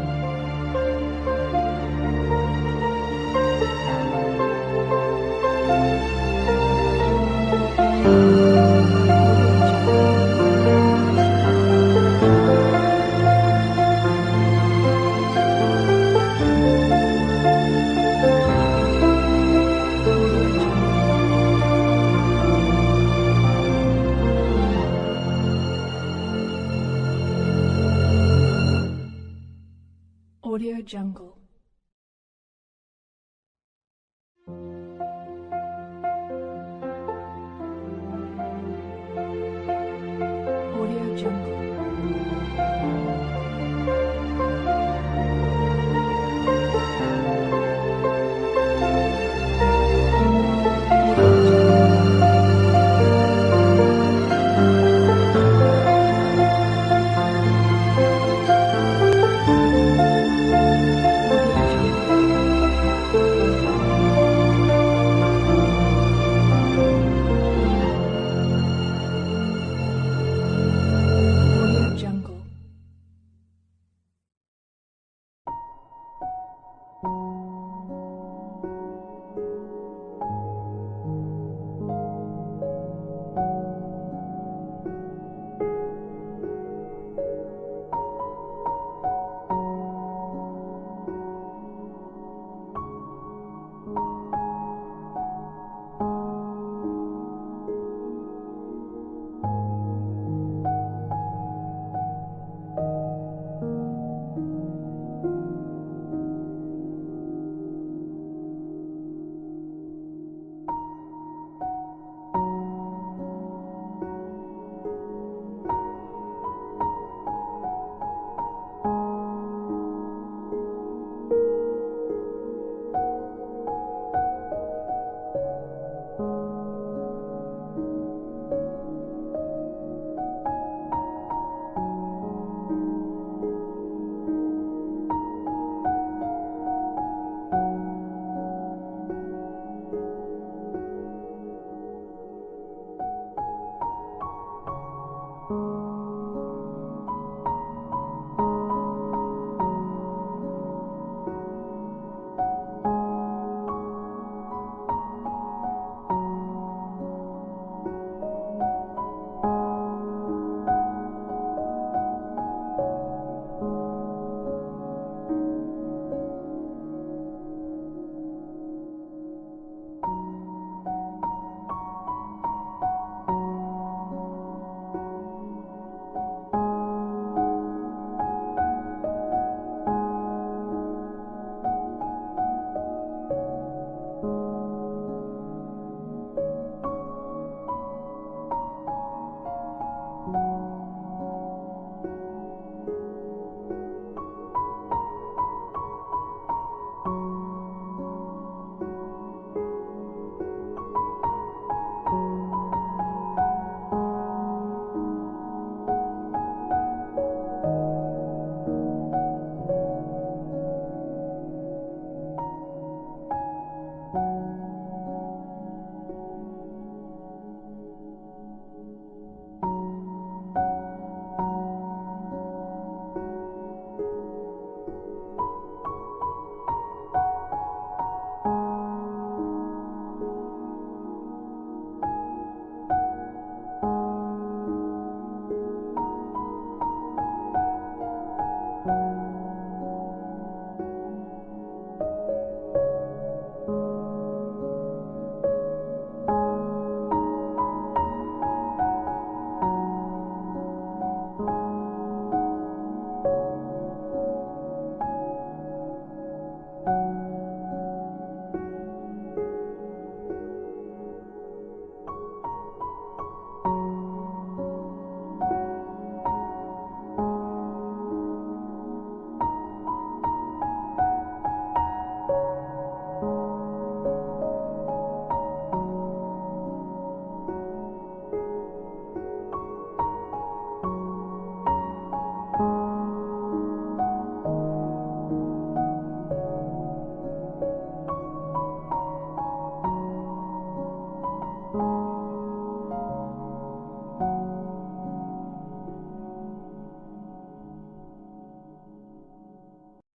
Audio Jungle.